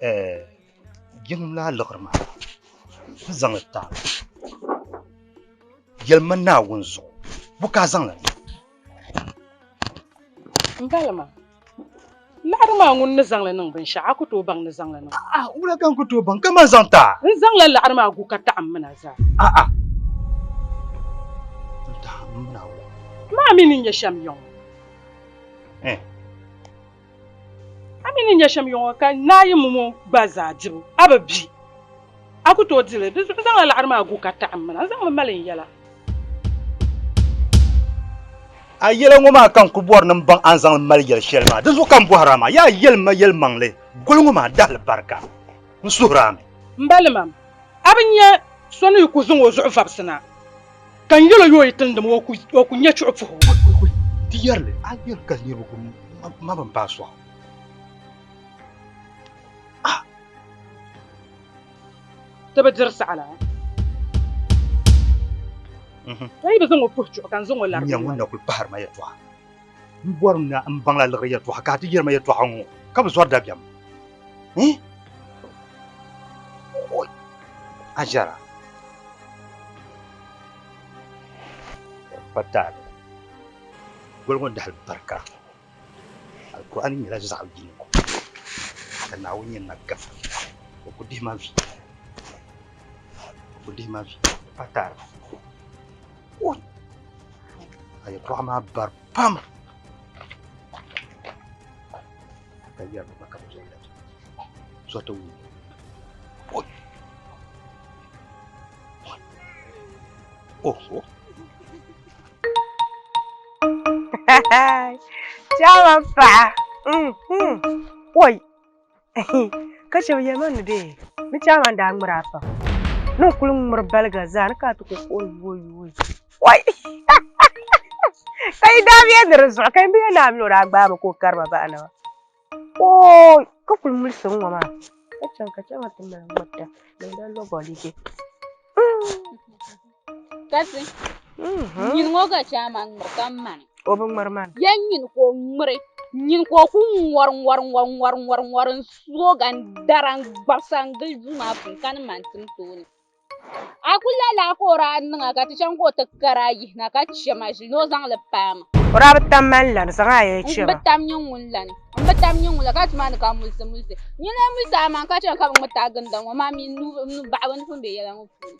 ɛɛh, yiŋ laa liɣiri maa n zaŋ li ti a. Yɛli ma Naawuni zuɣu, bɔ ka a zaŋ li niŋ? M bala maa, liɣiri maa ŋun ni zaŋ li niŋ binshɛɣu, a ku tooi baŋ ni zaŋ li niŋ. A'a, wula ka n ku tooi baŋ ka man zaŋ ti a? N zaŋla liɣiri maa gu ka taɣim mi na zaa. A'a, n taɣim mi na wula? Maa mi ni nyɛ shɛm yiŋɔ. Eh. A mi ni nyɛ shɛm yiŋɔ ka naai mumu gba zaa dibu, a bi bi. A ku tooi di li, di zuɣu n zaŋla laɣiri maa gu ka taɣim mi na, n zaŋmi mali n yɛla. A yɛla ŋɔ maa ka n kul bɔri ni m baŋ a ni zaŋ li mali yɛl shɛli maa, dinzuɣu ka m bɔhir a maa, yaa yɛlim ma yɛlimaŋli, goli ŋɔ maa dahili barika, n suhir a mi. M ba limam, a bi nya so ni yi ku zaŋ o zuɣu vabisi na, ka n yɛl o yo o yi tilindi ma, o ku nya chuɣu puhi o. Di yɛri li, a yɛli ka niriba ku ma bi paai sɔɣu. Ti bi diri saɣala. Ka yi bi zaŋ o puhi chuɣu ka n zaŋ o lari. N nya ŋun na kuli pahiri ma yɛtɔɣa. N bɔri ni n baŋla liɣiri yɛtɔɣa ka a ti yɛri ma yɛtɔɣa ŋɔ ka bi zɔri dabiɛm. A ʒɛra pa taali goli ŋɔ dahali barika. Alkur'aani nyɛla zaɣ yini ka Naawuni yɛn na gabi o ku dihi ma vi o ku dihi ma vi pa taali a yɛtɔɣa maa bari pam ka yɛri ba ka bi zɔri zɔti wum oho Chairman paɣa oi ka shɛba yɛli ma ni bee ni chairman daa ŋmiri a pam ni n kuli ŋmiri baliga zaa ni ka a ti ku kuhi yooi yooi oi ka yi daa bɛ ni di zuɣu ka yi bi yɛn ni a mini o daa gbaai mi ka o kari ma bahi na maa oi ka kuli mulisi n ŋɔ maa ka chaŋ ka chairman ti mali ŋmarita ni o daa lɔbi o lige. Kasi nyini ŋɔ ka chairman ŋmiri ka mani. O bi ŋmiri mani. Ya nyini ka o ŋmiri nyini ka o ku ŋɔri ŋɔri ŋɔri ŋɔri ŋɔri ŋɔri n sooga n dara n gbabisa n gili duu maa puuni ka ni mani tim tooni. A ku lala ka o daa niŋ a ka ti chaŋ ka o ti kari a yihina ka chɛ ma ʒili ni o zaŋ li paai ma. O daa bi tam mani lani zaŋ a yɛn chɛ M bi ma. tam nyin ŋun lani. M bi tam nyin ŋun lani ka ti maa ni ka mulisi mulisi. Nyini n mulisi a maŋ ka chaŋ ka bi ŋmiriti a ginda ŋɔ maa mi n nuu baɣibu ni pun be yɛla ŋɔ puuni.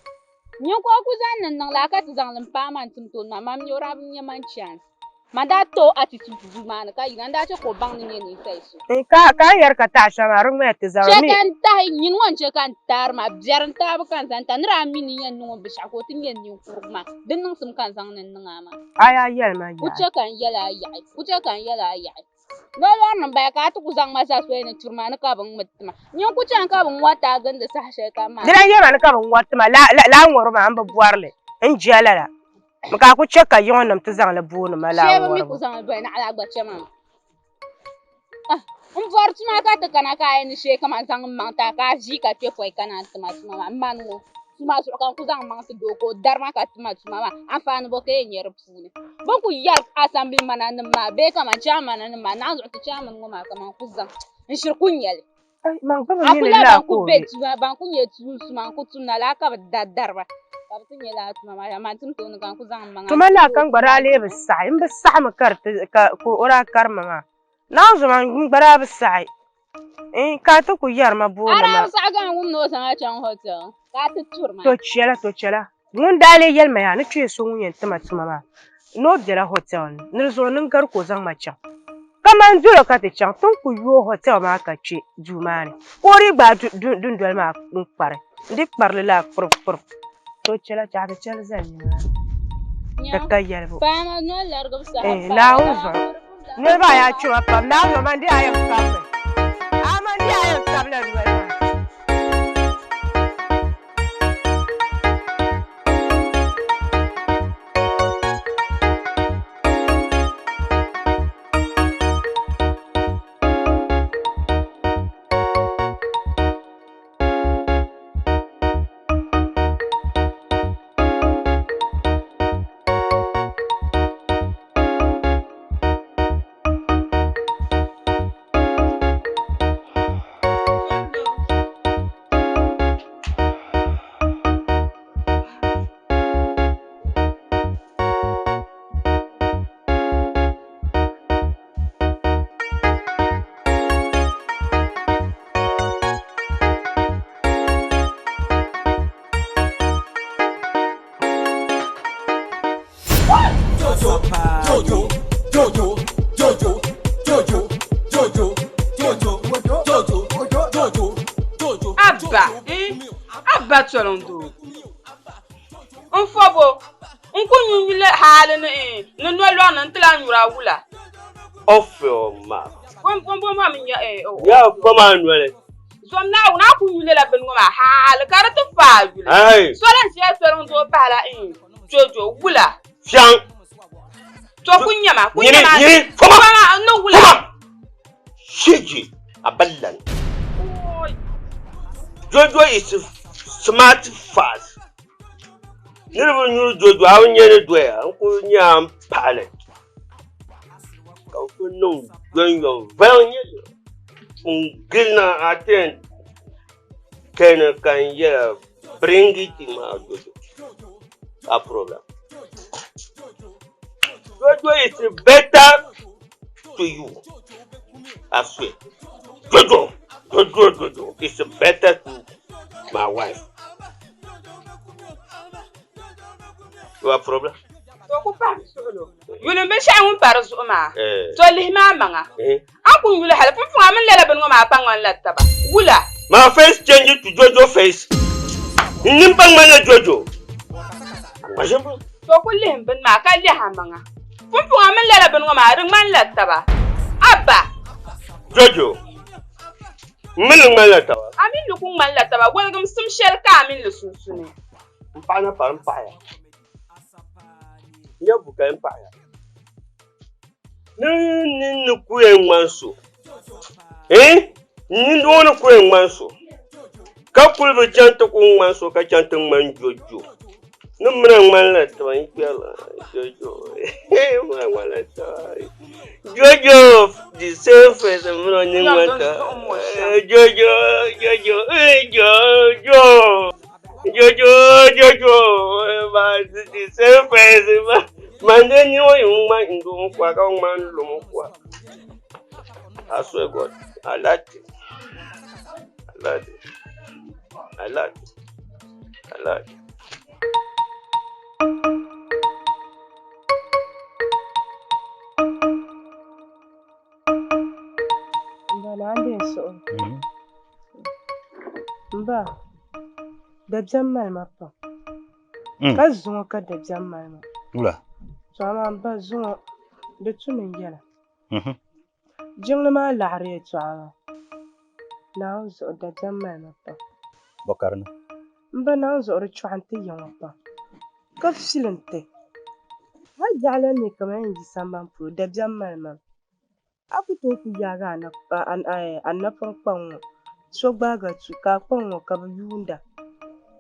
Nyin ka o ku zaŋ ni niŋ laa ka ti zaŋ li m-paai ma n-tim tooni maa, man mi o daa bi nya man chance. Man daa ti o attitude duu maa ni ka yina, n daa che ka o baŋ ni nyɛ ninsal so. Ka a yɛri ka tahi shɛm maa, di ŋmaya ti zabiri Che mi. ka n tahi, nyin ŋɔ n-che ka n taari maa, biɛri n taabu ka n zaŋ tahi, ni daa mi ni n yɛn niŋ o binshɛɣu ka o ti nyɛ ninkurigu maa, di niŋsim ka n zaŋ ni n niŋ a maa. A yaa yɛli ma Ku yaɣi. che ka n yɛl a yaɣi, ku che ka n yɛl a yaɣi. Nolɔrinim m-bala ka a ti ku zaŋ ma zali soli ni turi maa ni ka bɛ ŋmiri ti ma. Nyin ku chaŋ ka bɛ ŋɔriti a gindi saha shɛli kam maa. Di lan yɛli ma ni ka bɛ ŋɔriti ma lala ŋɔribu maa m bi bɔri li, n je lala. Mi ka a ku chɛ ka yiŋɔnim ti zaŋ li booni ma lala Shee bɛ mi ŋɔribu. ku zaŋ li doli naɣila gba chɛ ma mi. Ah, m bɔri tuma ka ti kana ka a yɛn ni shee kaman zaŋ m maŋ ti a ka a ʒii ka kpe pɔi kana n-ti ma tuma maa. M mani ŋɔ tuma zuɣu ka n ku zaŋ m maŋ ti doo ka o dari ma ka ti ma tuma maa. Anfaani bɔ ka yɛn nyɛ di puuni? Bɛ ni ku yɛri assembly mana nim maa bee kaman chairman nim maa naɣ zuɣu ti chairman ŋɔ maa kaman ku zaŋ n shiri ku nya li. Man gba bi A mi ku ni lahi laa ban ka ku o be be. tuma, ban ku nyɛ tuun suma n-ku tumda laa ka bɛ da dari ba ka bɛ ti nyɛ lala tuma maa shɛm. Man tim tooni ka n ku zaŋ m maŋa Tuma laa n-ti ka n gba daa lee bi saɣi. M bi saɣimi ka di ti ka ka o daa kari ma maa. Naawuni zuɣu maa n gba daa bi saɣi. N ka a ti ku yɛri ma booni A daa ma. bi saɣi ka n wum ni o zaŋ a chaŋ hotel ka a ti turi ma. To chɛla, to chɛla. Ŋun daa lee yɛli ma yaa ni kpee so ŋun yɛn ti ma tuma maa ni o bela hotel ni, ni di zuɣu ni n gari ka o zaŋ ma chaŋ. Ka man dol o ka ti chaŋ, ti ni ku yooi hotel maa ka kpe duu maa ni, ka o dii gbaai dundoli maa n-kpari, n-di kpari li laa kpurikpuri. To chɛla, chɛ a ti chɛli zali nimaani. Di ka yɛlibu. Naawuni zuɣu noli maa yaa kpɛma pam. Naawuni zuɣu man di a yɛn kabimi. A man di a yɛn kabila noli maa. Abba, Abba toliŋ doo. N fɔbo, n ku nyu nyuli hali ni ni nolɔɣu ni n ti lahi nyuri a wula. Off your mouth. Bɔmbɔŋɔ maa mi nya eh, oh. Ya fɔ maa noli. Zom Naawuni a ku nyu lala bini ŋɔ maa hali ka di ti faai yuli. Hey. Soli n ʒiya toliŋ doo pahila Jojo wula. Fiaŋ. To ku nyama, ku Nyini, nyama. nyini, fɔma. Fɔma, ni wula. Fɔma. Shiji, a ballan. Jojo is smart fast. Niriba nyuri Jojo, a bi nya ni doya, n ku nya n paɣili. Ka ku niŋ yɔnyɔn valiŋ nyɛ li. N gili na a ti yɛn kani ka n yɛla bring it ma Jojo. A problem. Jojo is better to you. I swear. Jojo, Jojo, Jojo is better to my wife. You have problem? To ku pahi suɣulo. Yuli n binshɛɣu ŋun pa di zuɣu maa. To lihi maa maŋa. A ni ku yuli hali pumpɔŋɔ a mini lala bini ŋɔ maa pa ŋmanila taba. Wula? My face change to Jojo face. N nini pa ŋmanila Jojo. To ku lihi m bini maa ka lihi a maŋa. Pumpɔŋɔ a mini lala bini ŋɔ maa di ŋmanila taba. Abba! Jojo, m mini li ŋmanila taba. A mini li ku ŋmanila taba. Waligimsim shɛli ka a mini li sunsuni. M paɣa na pari m paɣiya. N nya bukali m paɣiya. Ni ni ni ku yɛn ŋmani so, eh? N doo ni ku yɛn ŋmani so, ka kuli bi chaŋ ti ku ŋmani so ka chaŋ ti ŋmani Jojo. Ni mina ŋmanila taba n kpɛrila Jojo. Mina ŋmanila taba. Jojo the same face mina ni ŋmani taba. Jojo, Jojo, Jojo. Jojo, Jojo, ma the same face ma. Mande ni o yi ŋma ndo nkwa ka ŋma nlom nkwa. I swear God, I like it. I like it. I like it. I like it. M ba naa n-di n suhu. M ba, dabiɛm mali ma pam. Ka zuŋɔ ka dabiɛm mali ma. Wula? To amaa m ba zuŋɔ di tumi n-yɛla. Jiŋli maa laɣiri yɛltɔɣa maa. Naawuni zuɣu dabiɛm mali ma pam. Bɔ ka di niŋ? M ba Naawuni zuɣu di chɔɣu n-ti ya ŋɔ pam, ka fili n-ti. Hal biɛɣu lan ne kaman yɛn yi sambani polo, dabiɛm mali ma. A ku tooi ku yaagi a napɔŋ kpaŋ ŋɔ, so gbaag a tu, ka a kpaŋ ŋɔ ka bɛ yuunda.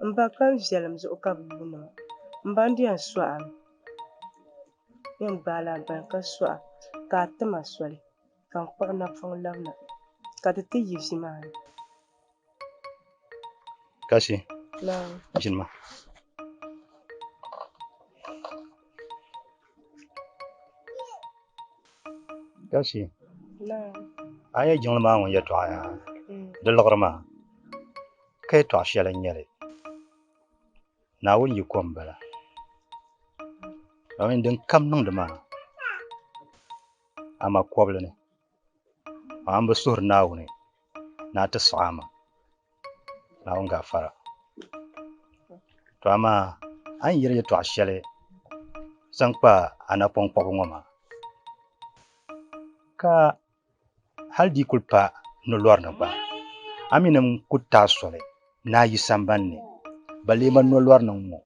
M ba ka n viɛlim zuɣu ka bɛ yuuni ma. M ba n-di yɛn sɔɣi mi. Yɛn gbaai la a gbali ka sɔɣi ka a ti ma soli ka n kpuɣi napɔŋ labina. Ka ti ti yi vi maa ni. Kasi, Naam. ʒini ma. Kasi, Naam. a yɛ jiŋli maa ŋun yɛtɔɣa yaa, di liɣiri maa, ka yɛtɔɣ shɛli n-nyɛ li. Naawuni yiko m-bala. Domin din kam niŋdi maa, a ma kɔbili ni, amaa m bi suhiri Naawuni ni a ti sɔɣi a ma. Naawuni gaafara. To amaa a ni yɛli yɛtɔɣ shɛli zaŋ kpa a napɔŋ kpuɣibu ŋɔ maa, ka hal di yi kul pa nolɔri ni gba, a mi ni ku taai soli ni a yi samban ni, ba lee ma nolɔri ni ŋ-ŋɔ,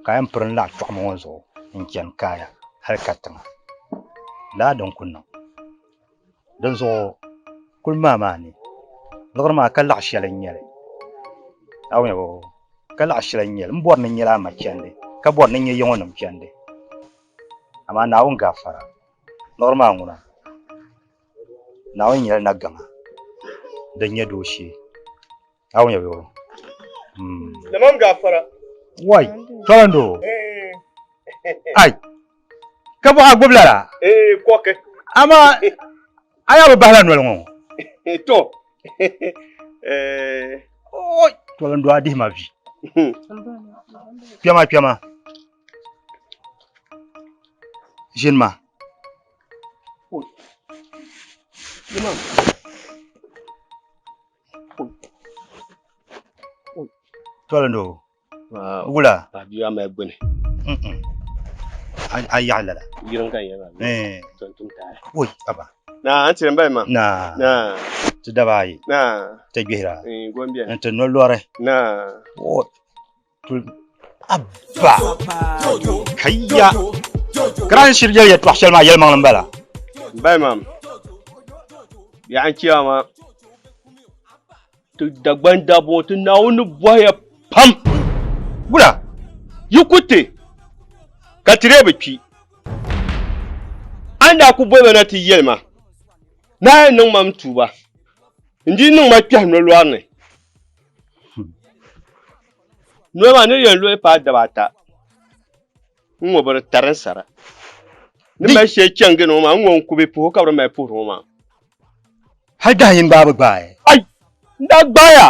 ka a yɛn piri n laɣ chɔɣima ŋɔ zuɣu n-chani kaaya hal katiŋa. Lala din ku niŋ. Dinzuɣu kul maai maa ni, liɣiri maa ka laɣ shɛli n-nyɛ li. A wumya bɔ? Ka laɣ shɛli n-nyɛ li. M bɔri ni n nyɛla a ma chandi, ka bɔri ni n nyɛ ya ŋɔ nim chandi. Amaa Naawuni gaafara. Liɣiri maa ŋuna, Naawuni nyɛla nagaŋa din nyɛ dooshee. A wumya bɛ o? Limam gaafara. Wai, tolando. Ai, ka bɔ a gbubi lala? Eh, kɔke. Amaa a yaa bi bahila noli ŋɔ. To. Eh. Oi, tolando a dihi ma vi. Kpɛma, kpɛma. Ʒini ma. Tolindo wula bia mali gbuni a yaɣi lala yiriŋ ka n yɛli maa eh. tum taali oi aba na an tiri n bali ma na na ti daba ayi na ti gbihira eh, gombia n ti nolɔri na Abba! Kaya! Kara n shiri yɛli yɛtɔɣ shɛli maa yɛlimaŋli m-bala. M ba imam, yaɣa n chɛ maa ti Dagban dabba ŋɔ ti Naawuni ni bɔhiya pam. Wula? Yi ku ti ka ti dee bi kpi. A ni daa ku boli ma na ti yɛli ma ni a yɛn niŋ ma m tuuba, n di niŋ ma kpɛhi nolɔri ni. Noli maa ni yɛn loli paai daba ata n ŋɔ bi di tari n sara ni mali shɛli chɛŋ gini ŋɔ maa n ŋɔ n kubi puhi ka bi di mali puhiri ŋɔ maa hali dahin yini gbaai bi gbaai ai n daa gbaaya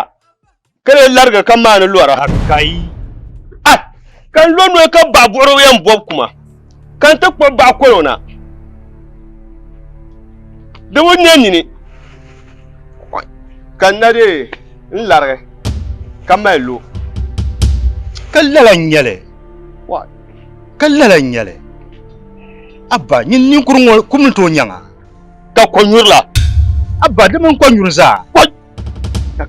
ka lee larigi ka maani lɔra kai ah ka n lo noli ka baɣa buɣiri yɛn bob kuma ka n ti kpuɣi baɣa kolo na di bi nyɛ nini ka n na dee n larigi ka mali lo ka lala n nyɛli ka lala n nyɛli abba nyin ninkuri ŋɔ kum ni tooi nyaŋa ka konyurila abba di mini konyuri zaa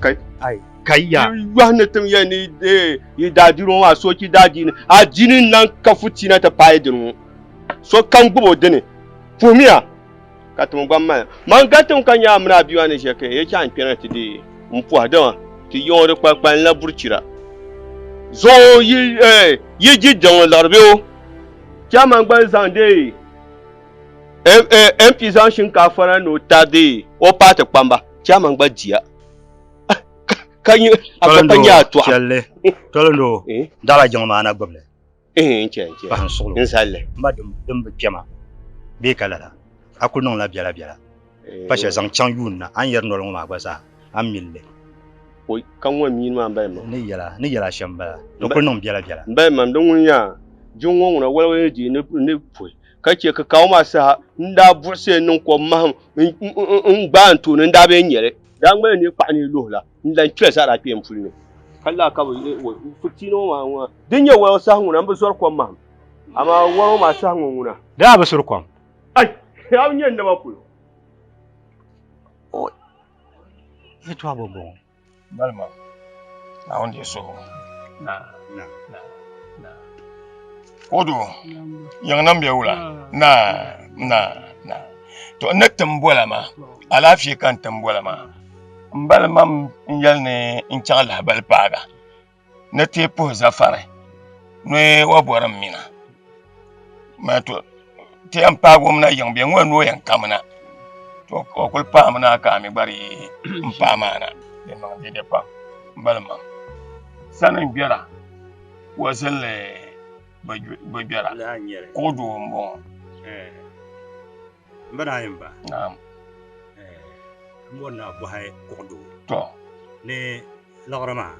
kai ai kai ya yɔhi ni tim ya ni yi daadiini ŋɔ maa soochi daadiini adiini n-lan ka futiina ti paai dini ŋɔ so kam gbubi o dini puhimiya ka tim gba mali man garitim ka nya a mini a bia maa ni ʒe ka ya chaŋ kpɛna ti deei m pɔhi dama ti yiŋɔ di kpalikpalinla burichira zuɣu yi ji diŋ liɣiri bɛ o chairman gba zaŋ deei MP zaŋ shinkaafa na ni o ta deei o paati kpamba chairman gba diya ka nyɛ a gba pa nyɛ a tɔɣa Chɛlli Tolindo daɣila jiŋli maa na gbubili n chɛ n chɛ pahi n suɣulo n zalli n ba din bi kpɛma bee ka lala a kuli niŋla biɛla biɛla pa shɛli zaŋ chaŋ yuun na a ni yɛri noli ŋɔ maa gba zaa a ni mili li Oi ka ŋɔ mini maa m-bala maa ni yɛla ni yɛla shɛm m-bala di kuli niŋ biɛla biɛla m bala maa di ŋun yaa jiŋ ŋɔ ŋuna waliwali ni dii ni puhi ka chɛ ka kawu maa saha n daa buɣisi n niŋ kom mahim n gbaai n tooni n daa bee nyɛli Daa ŋmani ni kpaɣa ni luhi la n lan kpila zaa daa kpe n puli ni ka laa ka bi fitiina ŋɔ maa ŋuna din nyɛ wari saha ŋuna n bi zɔri kom mahim amaa wari ŋɔ maa saha ŋɔ ŋuna daa bi suri kom ai a bi nyɛ n naba polo yɛtɔɣa bɔ bɔŋɔ Balima, Naawuni deei suhu. Na na na. Kodu, yiŋ nam bɛ wula? Na na na. To n ni tim bola maa, alaafee ka n tim bola maa. M bali mam n yɛli ni n chaŋ lahabali paaga ni ti puhi zafari ni o bɔri m mina. Ma to ti yɛn paagi o mi na yiŋ bɛ ŋɔ ni o yɛn kamina. To o kuli paami na ka a mi gba di n paai maa na. Di niŋ dede pam m bali maŋ. Sani n gbɛra wa zinli bi gbɛra. Kuɣu doo n bɔŋɔ. M ba naa yɛn ba. Naam. M bɔri ni a bɔhi kuɣu doo. To. Ni liɣiri maa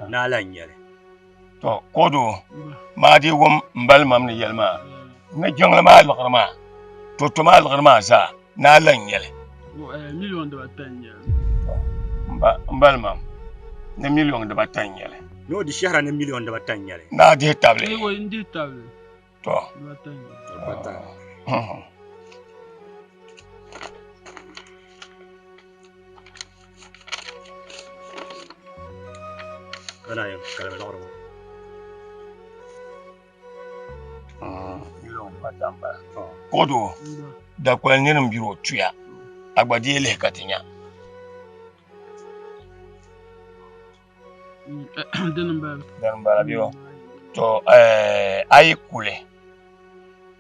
ni a lahi nyɛli. To kuɣu doo maa dii wum m bali mam ni yɛli maa ni jiŋli maa liɣiri maa toto maa liɣiri maa zaa ni a lahi nyɛli. Miliɔn dibata n-nyɛli. M bali mam ni miliɔn dibata n-nyɛli. Ni o di shɛhira ni miliɔn dibata n-nyɛli. Ni a dihi tabili. N dihi tabili. To. Kana yɛn kalimi liɣiri ŋɔ. Kodo dakoli niri m-biri o tuya a gba dii lihi ka ti nya. Dini m-bala. Dini m-bala bɛ to a yi kuli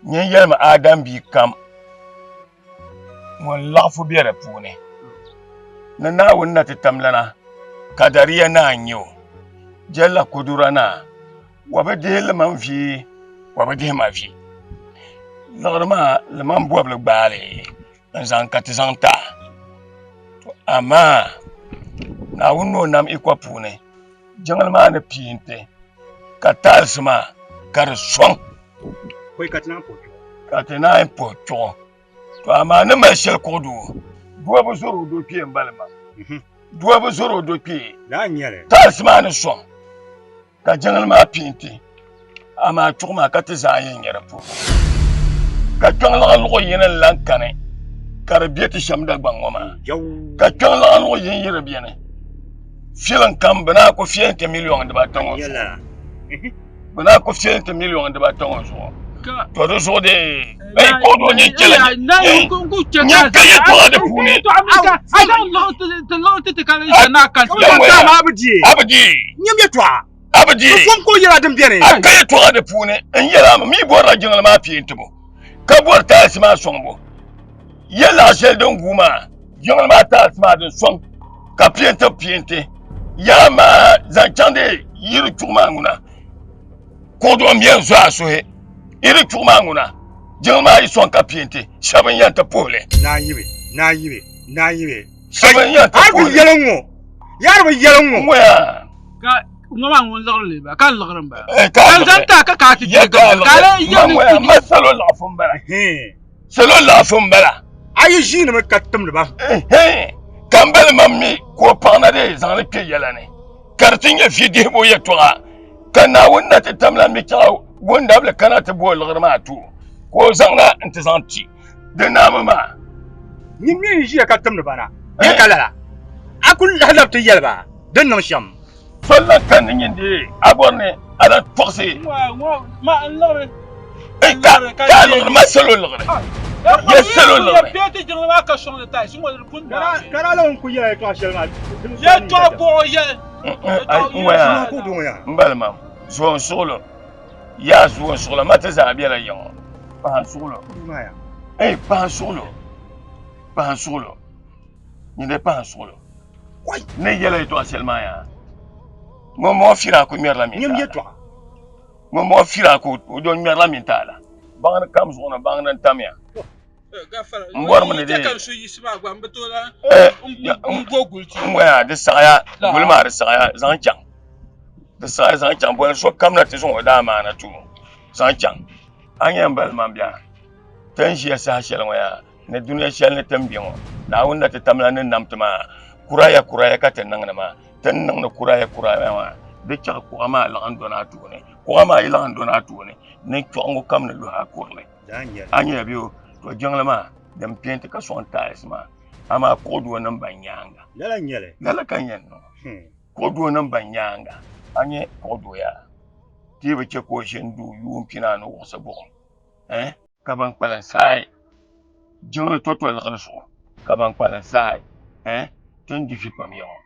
nyin yɛlimi Adam bia kam ŋun laɣifu be di puuni ni Naawuni na ti tamlana ka dariya naa n-nyɛ o, Jalla Kudura naa, wa bi dihi liman vi, wa bi dihi ma vi. Liɣiri maa liman bɔbili gbaai li n-zaŋ ka ti zaŋ ti a. To amaa Naawuni ni o nam iko puuni jiŋli maa ni piinti ka taalisi maa ka di sɔŋ. Pɔi ka ti naan puhi chuɣu. Ka ti naan puhi chuɣu. To amaa ni mali shɛli kuɣu doo, doo bi zɔri o doo kpee m-bali maa. Doo bi zɔri o doo kpee. Laa n-nyɛ li. Taalisi maa ni sɔŋ ka jiŋli maa piinti, amaa chuɣu maa ka ti zaa yɛn nyɛ di puuni. Ka kpiɔŋlaɣ luɣ yini n-lan kani ka di be ti shɛm Dagbaŋ ŋɔ maa. Ka kpiɔŋlaɣ luɣ yini yi di beni, filiŋ kam bɛ naa ku fiɛli ti miliɔn dibata ŋɔ zuɣu. Bɛ naa ku fiɛli ti miliɔn dibata ŋɔ zuɣu. To di zuɣu dee, bɛ yi ka o doo nyɛ chɛla nyɛ ka yɛtɔɣa di puuni. A bi di. A bi di. A ka yɛtɔɣa di puuni n yɛli a mi bɔrila jiŋli maa peentibu ka bɔri taalisi maa sɔŋbu. Yɛ laɣ shɛli din guui maa jiŋli maa taalisi maa din sɔŋ ka peenti peenti yaa maa zaŋ chaŋ di yiri chuɣu maa ŋuna. Kuɣu doo m-beni zo a suhi yi di chuɣu maa ŋuna jiŋli maa yi sɔŋ ka peenti shɛba n-yɛn ti puhi li. Naa yibe, naa yibe, naa yibe. Shɛba n-yɛn ti puhi li. Yɛli ŋ-ŋɔ, yaari bi yɛli ŋ-ŋɔ. Ŋ-ŋɔya. Ka ŋɔ maa ŋun liɣiri li ba, ka n liɣiri m-bala. Ka Ka n zaŋ ti a ka ka a ti Yɛ tiri ka a ka a liɣiri. lee yɛli ni Ŋ-ŋɔya, ma salo laɣifu m-bala. Salo laɣifu m-bala. A yi ʒiinimi ka timdi ba. Ka m bali mam mi ka o paɣ na dee zaŋ li kpe yɛla ni, ka di ti nyɛ vi dihibu yɛtɔɣa. Ka Naawuni na ti tamla mi chaɣ wundabili kana ti bo o liɣiri maa ti o, ka o zaŋ na nti zaŋ ti di naami maa. Nyin mi n-ʒiya ka timdi ba na, bee ka lala? A ku lahi lab ti yɛli ba di ni niŋ shɛm. So lan kani ni nyin dee a bɔri ni a lan tɔɣisi. Ka a liɣiri ma salo liɣiri. Ya salo liɣiri. N bali mam zuɣu n suɣulo yaa zuɣu n suɣulo ma ti zaa bela ya ŋɔ paɣa n suɣulo ei paɣa n suɣulo paɣa n suɣulo nyini dee paɣa n suɣulo ni yɛla yɛtɔɣa shɛli maa yaa ŋɔ mɔɣu fira ku ŋmɛrila min taala ŋɔ mɔɣu fira ku o do ŋmɛrila min taala baŋdi kam zuɣu ni baŋdi n tamya n bɔrimi ni dee n di saɣaya guli maa di saɣaya zaŋ chaŋ di saɣaya zaŋ chaŋ boli so kam na ti zaŋ o daa maana tu zaŋ chaŋ a nyɛ n bali man bia ti ni ʒiya saha shɛli ŋɔ yaa ni dunia shɛli ni ti ni bɛ ŋɔ Naawuni na ti tamla ni nam ti maa kuraya kuraya ka ti niŋdi maa ti ni niŋdi kuraya kuraya maa di chaɣ kuɣa maa laɣim dɔni a tooni kuɣa maa yi laɣim dɔni a tooni ni chuɣu ŋɔ kam ni luhi a kurili a nyɛla bɛ o to jiŋli maa din peenti ka sɔŋ taals maa amaa kuɣu doo nim ban nyaanga lala ka n yɛn niŋ kuɣu doo nim ban nyaanga a nyɛ kuɣu doo yaa ti bi chɛ ka o ʒini duu yuun pinaanu wuɣisi buɣum eh ka ban kpalim saai jiŋli tɔtɔ liɣiri zuɣu ka ban kpalim saai eh ti ni di vi pam ya ŋɔ.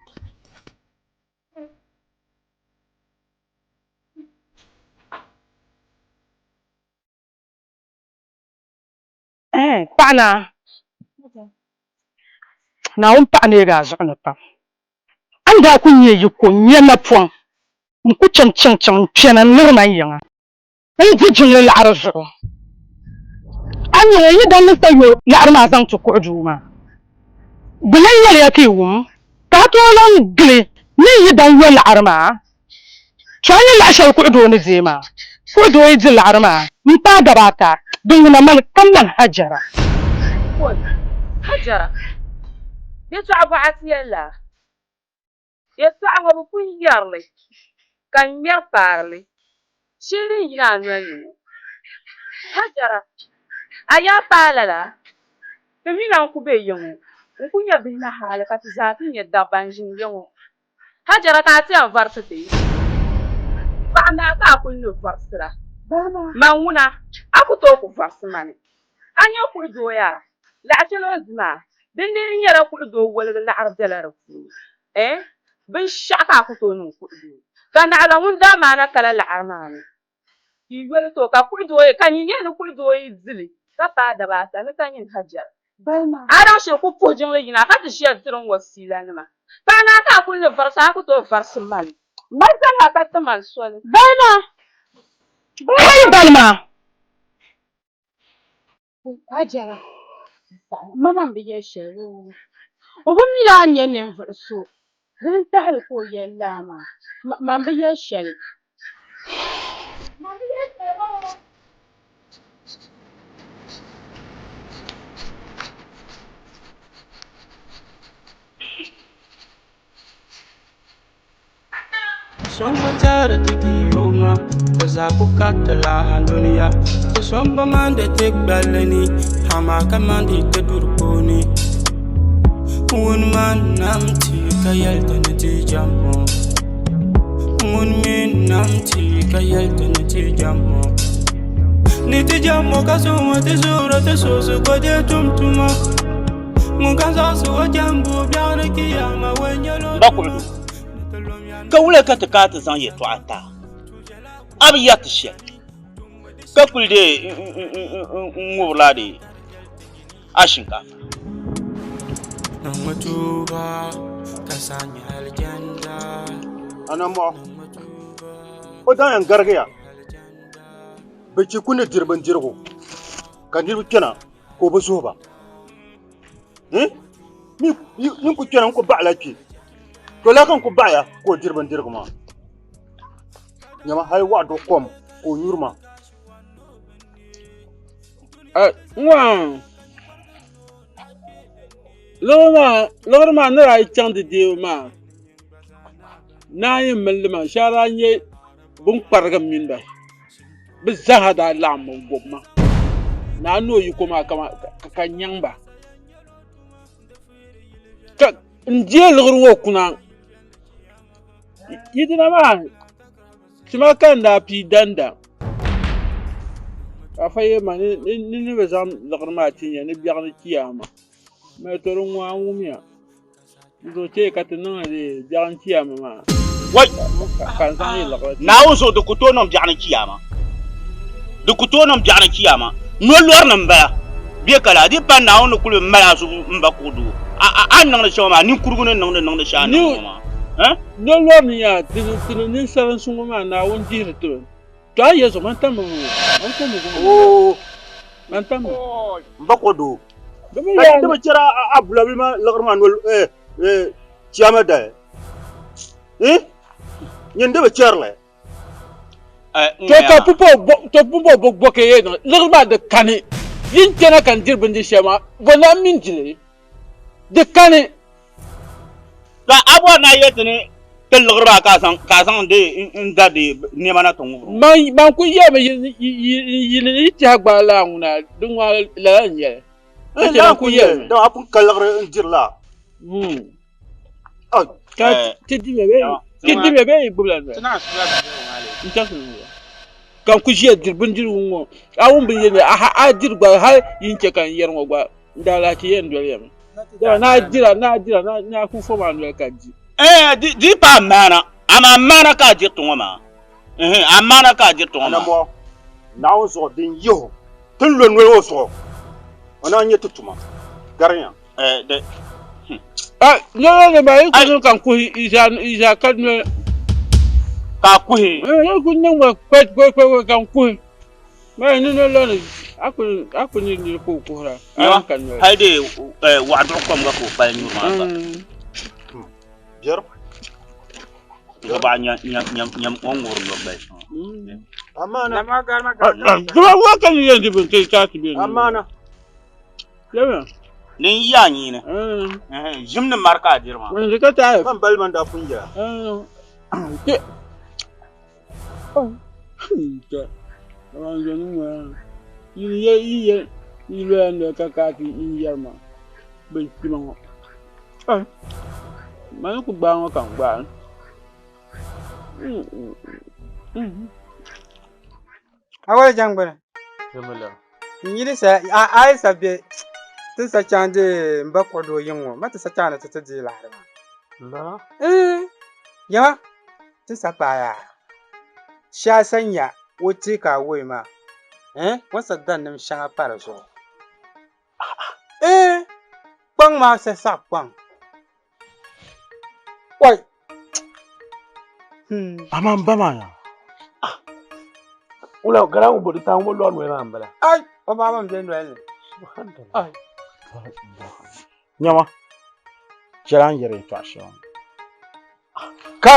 Paɣa naa, Naawuni paɣa neegi a zuɣu ni pam. A ni daa kul nya yiko n-nya napɔŋ n-ku chaŋ chaŋchaŋ n-kpɛna n-liri ma yiŋa n-di jiŋli laɣiri zuɣu. A ni ŋun yi dan ni sa yo laɣiri maa zaŋ ti kuɣ duu maa, bɛ lan yɛliya ka yi wum, ka a tooi lan gili ni n yi dan yo laɣiri maa. To a nya laɣ shɛli kuɣ doo ni deei maa? Kuɣ doo yi di laɣiri maa m-paai daba ata, din ŋuna mani ka mani Hajara. Pɔi, Hajara, yɛtɔɣa bɔɣa ti yɛli la? Yɛtɔɣa ŋɔ bɛ pun yɛri li ka n ŋmɛri paari li. Shili din yina a noli ni ŋɔ. Hajara, a yaa paai lala? Ti mi na n-ku be ya ŋɔ, n-ku nya bihi na hali ka ti zaa ti nyɛ dabba n-ʒini ya ŋɔ. Hajara ka a ti yɛn varisi ti? Paɣa naa ka a kuli ni varisira. Man ŋuna, a ku tooi ku varisi ma ni. A nya kuɣ doo yaa? Laɣ shɛli o ni di maa, dindina nyɛla kuɣ doo woligi laɣiri bela di puuni. Ɛɛn, binshɛɣu ka a ku tooi niŋ kuɣ doo. Ka naɣila ŋun daa maana kala laɣiri maa ni. Yi yoli ti o ka kuɣ doo yi, ka nyin yɛli ni kuɣ doo yi di li ka paai daba ata ni ka nyin Hajara. A daŋ shiri ku puhi jiŋli yina ka ti ʒiya diri n-ŋɔ siilanima. Paɣa naa ka a kuli ni varisi a ku tooi varisi ma li. Mali zali a ka ti ma soli. Balima! Kai balima! Hajara, Mama m-bi yɛli shɛli o. O bi mi a ni nyɛ ninvuɣ so. Dini n-tahili ka o yɛli lala maa. Man bi yɛli shɛli. Man bi yɛli shɛli oo. Sɔŋba ti ti yooma, bɛ zaa ku ka ti lahi dunia. Ti sɔŋba maandi ti gballi ni, amaa ka maandi ti duri puuni. Ŋun maa nam ti ka yɛli ti ni ti jɛm o. Ŋun mi nam ti ka yɛli ti ni ti jɛm o. Ni ti jɛm o ka suŋ o ti zuɣuri ti suɣusi ka o deei tum tuma. Ŋun ka zaɣisi o jɛmbu biɛɣuni kiyama o nyɛla o Ba kuɣudu. Ka wula ka ti kana ti zaŋ yɛtɔɣa ti a? A bi yɛri ti shɛli, ka kuli dee n-ŋubirila dee a shinkaafa. Anamɔɣu, o daa yɛn garigiya bɛ chɛ ku ni diri bindirigu ka niriba kpɛna ka o bi zuhi ba. N ku kpɛna n ku baɣila kpe to laa ka n ku baɣaya ka o diri bindirigu maa nyama hali waɣa duɣu kom ka o nyuri maa Liɣiri maa ni daa yi chaŋ di deebu maa naan yi mini li maa shɛli daa nyɛ bɛ ni kparigi m mini ba bɛ zaaha daa laɣimmi n-gobi ma ni a ni o yiko maa ka n nyaŋ ba ka n deei liɣiri ŋɔ kuna yi dina maa tima ka n daa pii danda ka afa yɛli ma ni ni bi zaŋ liɣiri maa ti ya ni biɛɣuni chiyaama mali to di ŋɔ a wumya N zuɣu chɛ ka ti niŋ li biɛɣuni chiyaama maa. Wai! Ka n zaŋ yi liɣiri ti. Naawuni zuɣu di ku tooi niŋ biɛɣuni chiyaama. Di ku tooi niŋ biɛɣuni chiyaama. Nolɔrinim m-bala bɛ ka laa. Di pa Naawuni ni kuli mali a zuɣu m-ba kuɣ doo. A ni niŋdi shɛŋa maa, ninkurigu ni niŋdi niŋdi shɛli a niŋ ŋɔ maa. Nolɔrinim yaa, ti ni ninsarinsi ŋɔ maa Naawuni dihiri ti ba. To a yɛ zuɣu, man tam mi ŋɔ. Man tam mi ŋɔ. Man tam mi. M ba kuɣ doo. Ka di bi chɛri a bulabili maa liɣiri maa noli chiyaama dali nyin di bi chɛri li. To ka pumpɔŋ bi bɔ ka yɛn niŋ liɣiri maa di kani yin kpɛna ka n diri bindiri shɛli maa bɔ na mini dili di kani. Ka a bɔri ni a yɛli ti ni ti liɣiri maa ka a zaŋ n da di nɛma na ti ŋubiri o? Man kul yɛlimi yi ni tɛha gbaai lala ŋuna di ŋɔ lala n-nyɛ li. Ka chɛ man kul yɛlimi. Dama a pun ka liɣiri n-diri la. Ka ti dimiya bee yi gbibila noli? N-chaŋ ti niŋ ya. Ka n kul ʒiya diri bindirigu ŋɔ, a wum bɛ ni yɛli ni a diri gba hal yi ni chɛ ka n yɛri ŋɔ gba n daalahichi yɛn doli ya mi. Dama ni a dira, ni a dira, ni a ku fom a noli ka di. Ɛɛn, di pa a maana, amaa maana ka a diri ti ŋɔ maa. Ɛhɛn, a maana ka a diri ti ŋɔ maa. Anamɔ, Naawuni zuɣu din yih o, ti ni lo noli o zuɣu, o naan nyɛ ti tuma. Garinya. Ɛɛ, di. Noli ni maa yi ku niŋ ka n kuhi yi zaa ka noli. Ka a kuhi? Yi ku niŋ ma kpɛ kpɛ kpɛ ka n kuhi. Maa ni noli ni a ku ni niri ka o kuhira. Nyama hali de waɣaduɣu kom gba ka o kpali nyuri maa gba. Biɛri. Ga ba nya nya nya nya o ŋuri no gbali. Amana. Dama wa ka ni yɛn di bin ti ta ti bɛ. Amana. Lɛbɛ. Nin yaa nyini. Ʒim ni mari ka a diri maa. Di ka taai. Man bali man daa pun yɛra. Ke. Yi yi yi loya noli ka ka ti n yɛri ma bin kpima ŋɔ. Mani ku gbaai ŋɔ ka n gbaai. Awai jangbuni. N yili sa a yi sa be ti sa chaŋ di n ba kuɣu doo yiŋ ŋɔ ma ti sa chaŋ ni ti ti deei laɣiri maa. Yama ti sa paaya shɛhi sa nya o take away maa o ni sa da nim shɛŋa pa di zuɣu. Kpaŋ maa sa saɣi kpaŋ. Oi. Amaa n ba maa yaa. Wula gara ŋun bori taa ŋun lɔri noli maa n bala. Ai, o maa man be noli ni. Ai. Nyama, chɛla n yɛri yɛltɔɣa shɛli. Ka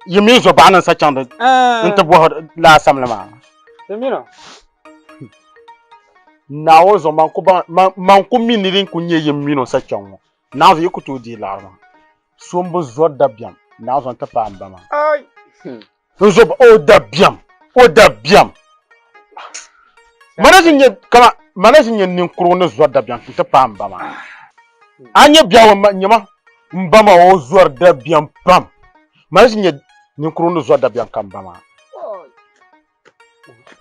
yi mi zo baɣa ni sa chaŋ n ti bɔhi laasamli maa. Ti mino. Naawuni zuɣu man ku baŋ man ku mi ni din ku nyɛ yi mino sa chaŋ ŋɔ. Naawuni yi ku tooi deei laɣiri maa. So n bi zɔri dabiɛm Naawuni zuɣu n ti paai n ba maa. Ai. N zo o dabiɛm o dabiɛm. Mana ʒi nyɛ kama mana ʒi nyɛ ninkurigu ni zɔri dabiɛm n ti paai n ba maa. A nyɛ biɛhigu nyɛma n ba maa o zɔri dabiɛm pam. Mana ʒi nyɛ ninkurigu ni zɔri dabiɛm ka n ba maa.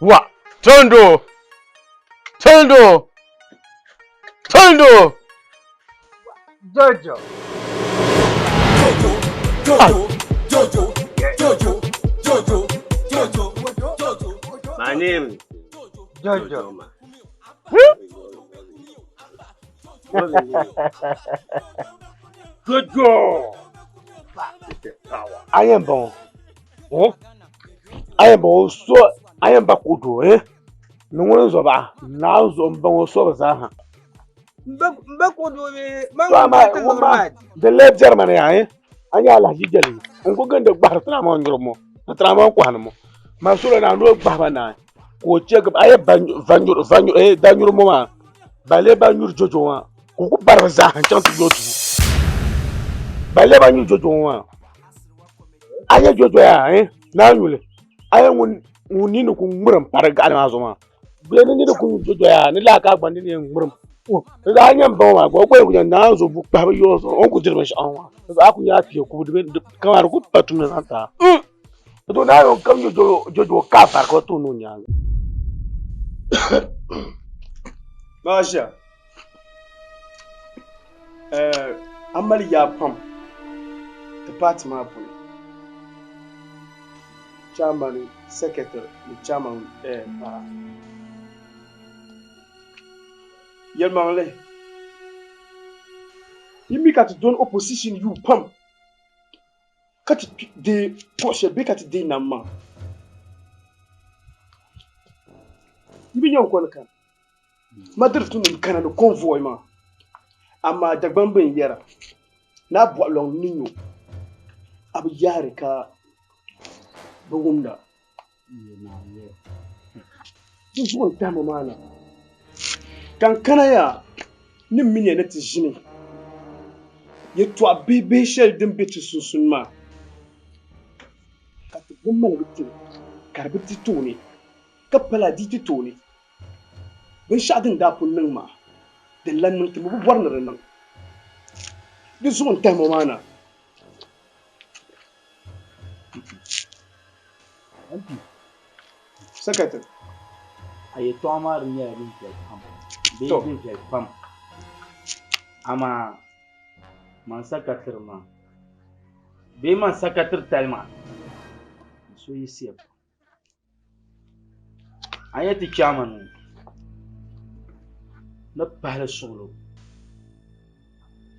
Wa tondo tondo tondo. Jojo. Jojo, Jojo, Jojo, Jojo, Jojo, Jojo. My name is Jojo. Jojo. I am born. Eh? I am born. So I am bakudo. Eh? No one zoba. Now zomba so zaha. Mba kudu bi man So ma ti ma maa the left Germany eh? Anya la jijali. Nko gende gbahar tra mo ngro mo. Tra mo ko hanmo. Ma sura na no gbahba na. Ko che ga aye vanyu vanyu eh danyuru mo ma. Bale ba nyur jojo wa. Ko ku bar za han chan tu jotu. Bale ba nyur jojo wa. Aye jojo ya eh na nyule. Aye ngun ni ku ngurum par ga ma zo ma. Be ni ni ku jojo ya ni la ka gbandi ni ngurum. Da nyam ba ma go go ku na zo bu pa yo so on ku dirba shi an wa. Za ku ya fiye ku dube kamar ku patu na ta. To na yo kam jojo jojo ka far ko to no nya. Masha. Amali ya pam. The party ma puni. Chairman, secretary, ni chairman para. Yelmangle. You make at don opposition you pam. Kat de poche be kat de na ma. Ibi nyon kon kan. Madr tun nim kana no convoy ma. Amma dagban bin yara. Na bo long ninyo. Abu yare ka bugumda. This one time mana. Kan kana ya ni minya na tijini. Ye to bebe shell din be ti sunsun ma. Ka ti gumma na ti karbi ti toni. Ka pala di ti toni. Bin sha din da kun nan ma. Din lan nan ti bu war na nan. This one time mana. Secretary. A yɛltɔɣa maa di nyɛla din viɛli pam bee din viɛli pam amaa man sakatiri maa bee man sakatiri tali maa so yiɣisiya pam a nyɛ ti chairman ŋɔ ni pahili suɣulo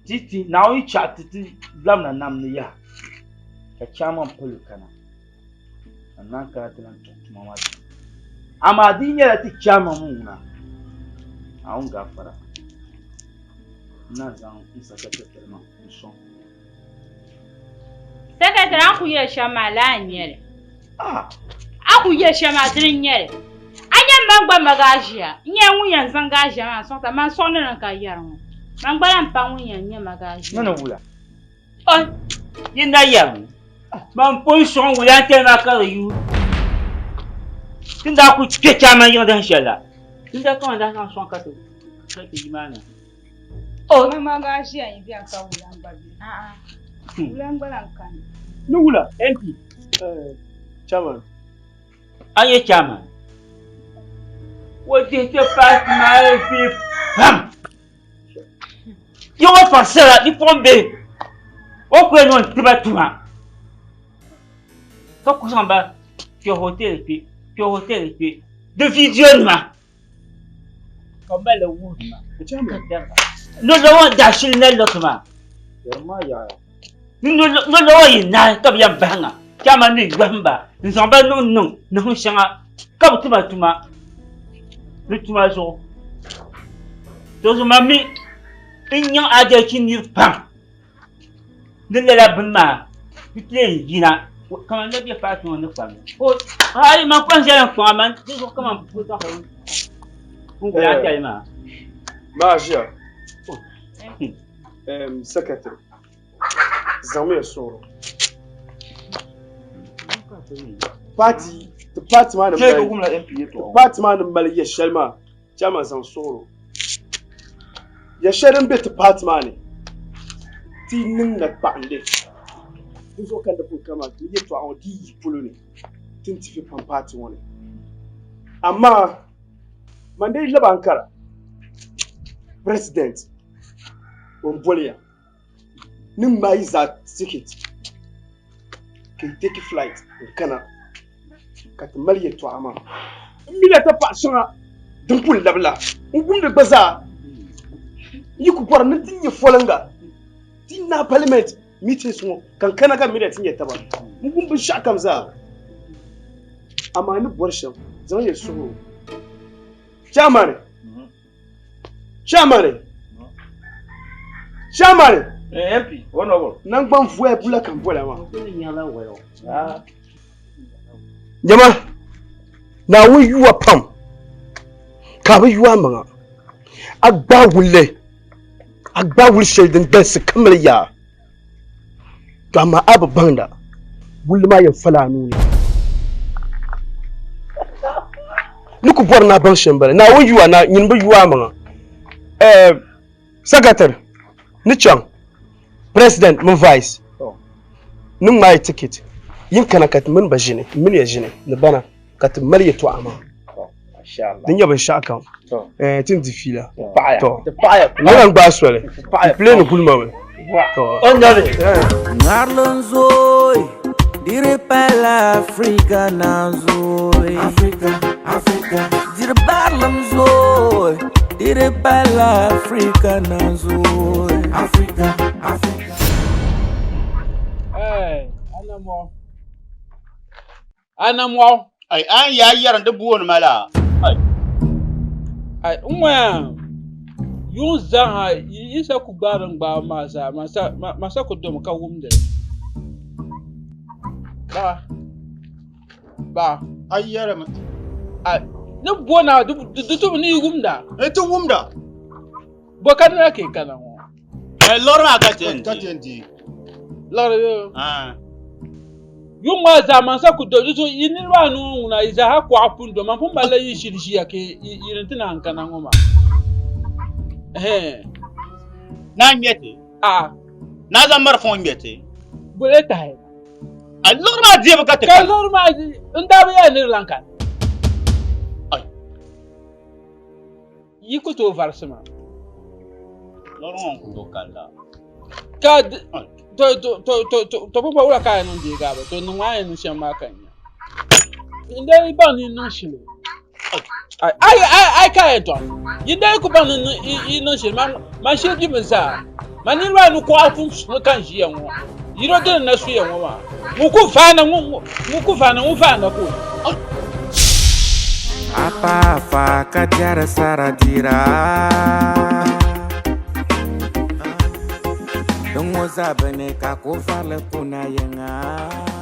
Ti ti Naawuni yi chaɣ ti ti labina nam ni yaha, ka chairman palo kana, ka naan kana ti lan tum tuma maa ti. Amaa di yi nyɛla ti chairman mi ŋuna, Naawuni gaafara, n naan zaŋ n sakatɛtali maa n-sɔŋ. Sakatɛri, a ni kuli yɛli shɛm maa laa n-nyɛ li. A ku yɛli shɛm maa dini n-nyɛ li. A nya man gba ma gaaʒia, n nyɛla ŋun yɛn zaŋ gaaʒia maa n-sɔŋ ti a, man sɔŋdi ni ka yɛri ŋɔ. Man gba lahi pa ŋun yɛn nyɛ ma gaaʒia. Ni ni wula? Oi, yi na yɛri ŋɔ, man pun sɔŋ wula n-tali maa ka di yuui. Ti ni daa kuli kpe chairman yiŋ dahin shɛli la, ti ni daa ka man daa zaŋ sɔŋ ka ti yi maa ni. O ma gaaʒia yi bɛni ka wula n-gba bɛni. A'a, wula n-gba lahi kani. Ni wula? MP. Chairman. A nyɛ chairman. O dihi ti paati maa vi pam. Yi ŋɔ paɣasara bipuɣimbihi o ku yɛn niŋ tiba tuma ka ku zaŋ ba kpɛ hotel kpɛ kpɛ hotel kpɛ di vidiyo nima ka m mali wuhiri ma ka dari ba. Nolɔɣu daashili na lɔti maa. Ni nolɔɣu yi naai ka bɛ yɛn bahi ŋa chairman ni yɔhim ba n-zaŋ ba niŋ niŋ niŋ shɛŋa ka bɛ tima tuma ni tuma zuɣu. To zuɣu man mi n nyaŋ adiachi nir pam ni lala bini maa ti ti yɛn yina kaman na bɛ paati ŋɔ ni kpam o ayi man kpaŋ ʒɛla n kpaŋa man di zuɣu kaman puli ka n guli a tali maa. Maa ʒiya secretary zaŋmiya suɣuro paati ti paati maa ni mali ti paati maa ni mali yɛ shɛli maa chairman zaŋ suɣuro yɛ shɛli din bɛ ti paati maa ni ti niŋ na kpaɣindi di zuɣu ka di pun kama ni yɛltɔɣa ŋɔ di yi polo ni ti ni ti fi pam paati ŋɔ ni amaa man dee labi Ankara president o ni boli ya ni ŋmaai yi zaa ticket ka yi take flight n kana ka ti mali yɛltɔɣa maa. N mi la tapaɣ shɛŋa din kul labi la, n wumdi gba zaa. N yi ku bɔri ni ti nya foliŋga ti naai parliament meetings ŋɔ ka n kana ka m mi na ti nya taba. N wum binshɛɣukam zaa, amaa n ni bɔri shɛm zaŋ yɛli suhuri o. Chairman! Chairman! Chairman! MP, honorable. Nangban voya bula ka n bola maa. Nyama, Naawuni yuwa pam ka a bi yu amaŋa. A gbaai wulli, a gbaai wuli shɛli din galisi ka mali yaa. To amaa a bi baŋda, wulli maa yɛn fala a nuu ni. Ni ku bɔri ni a baŋ shɛm m-bala. Naawuni yu a, nyini bi yu amaŋa. Secretary ni chaŋ President mini Vice ni ŋmaai ticket yin kana ka ti mini ba ʒini, m mini ya ʒini ni bana ka ti mali yɛtɔɣa maa. Di nyɛ binshɛɣu kam ti ni di fiila. To, n lan gbaai soli n play ni guli ma mi. To. Ŋarilim zooi diri pala Africa na zooi. Africa, Africa. Diri barilim zooi diri pala Africa na zooi. Africa, Africa. Hey, Anamɔ. Anamɔ. Ai, an yaa yɛri di booni ma la. Ai. Ai, n ŋɔya yuŋ zaa yi sa ku gbaari n gbaai maa zaa ma sa ku domi ka wumdi li. Ba. Ba. Ai yɛrimi. Ai, ni boona di tumi ni yi wumda. N ti wumda. Bɔ ka dina ka yi kana ŋɔ? Eh, lɔri maa ka ti yɛn Ka ti yɛn di. Lɔri yo. Yuŋ maa zaa man sa ku do di zuɣu yi niriba anu ŋɔ ŋuna yi zaa ha kuɣa pun do man pun malila yi ʒili ʒiya ka yi ni ti naan kana ŋɔ maa. Ɛhɛn. Naa ŋmɛ ti. A. Naa zaŋ marafa ŋɔ ŋmɛ ti. Bole tahi. A liɣiri maa deebu ka ti kana. Ka liɣiri maa n daa bi yɛli ni di lan kani. Yi ku tooi varisi ma. Lɔri ŋɔ n-ku tooi kani la. Ka to to to to to to pumpɔŋ wula ka a yɛn niŋ deegi a ba? To niŋ a yɛn niŋ shɛm maa ka n nya. N dee baŋ ni yi niŋ shili. Ai ai ai ai ka a yɛn tɔɣi. Yi dee ku baŋ ni yi niŋ shili man man shili gbimi zaa. Man niriba anu kuɣa ku ni ka n ʒiya ŋɔ. Yino dini na suya ŋɔ maa. Ŋun ku vaana ŋun ku vaana ŋun vaana ka o. Afa afa ka diɛri sara dira. Din ŋɔ zaa bini ka ko varili kuna yiŋa.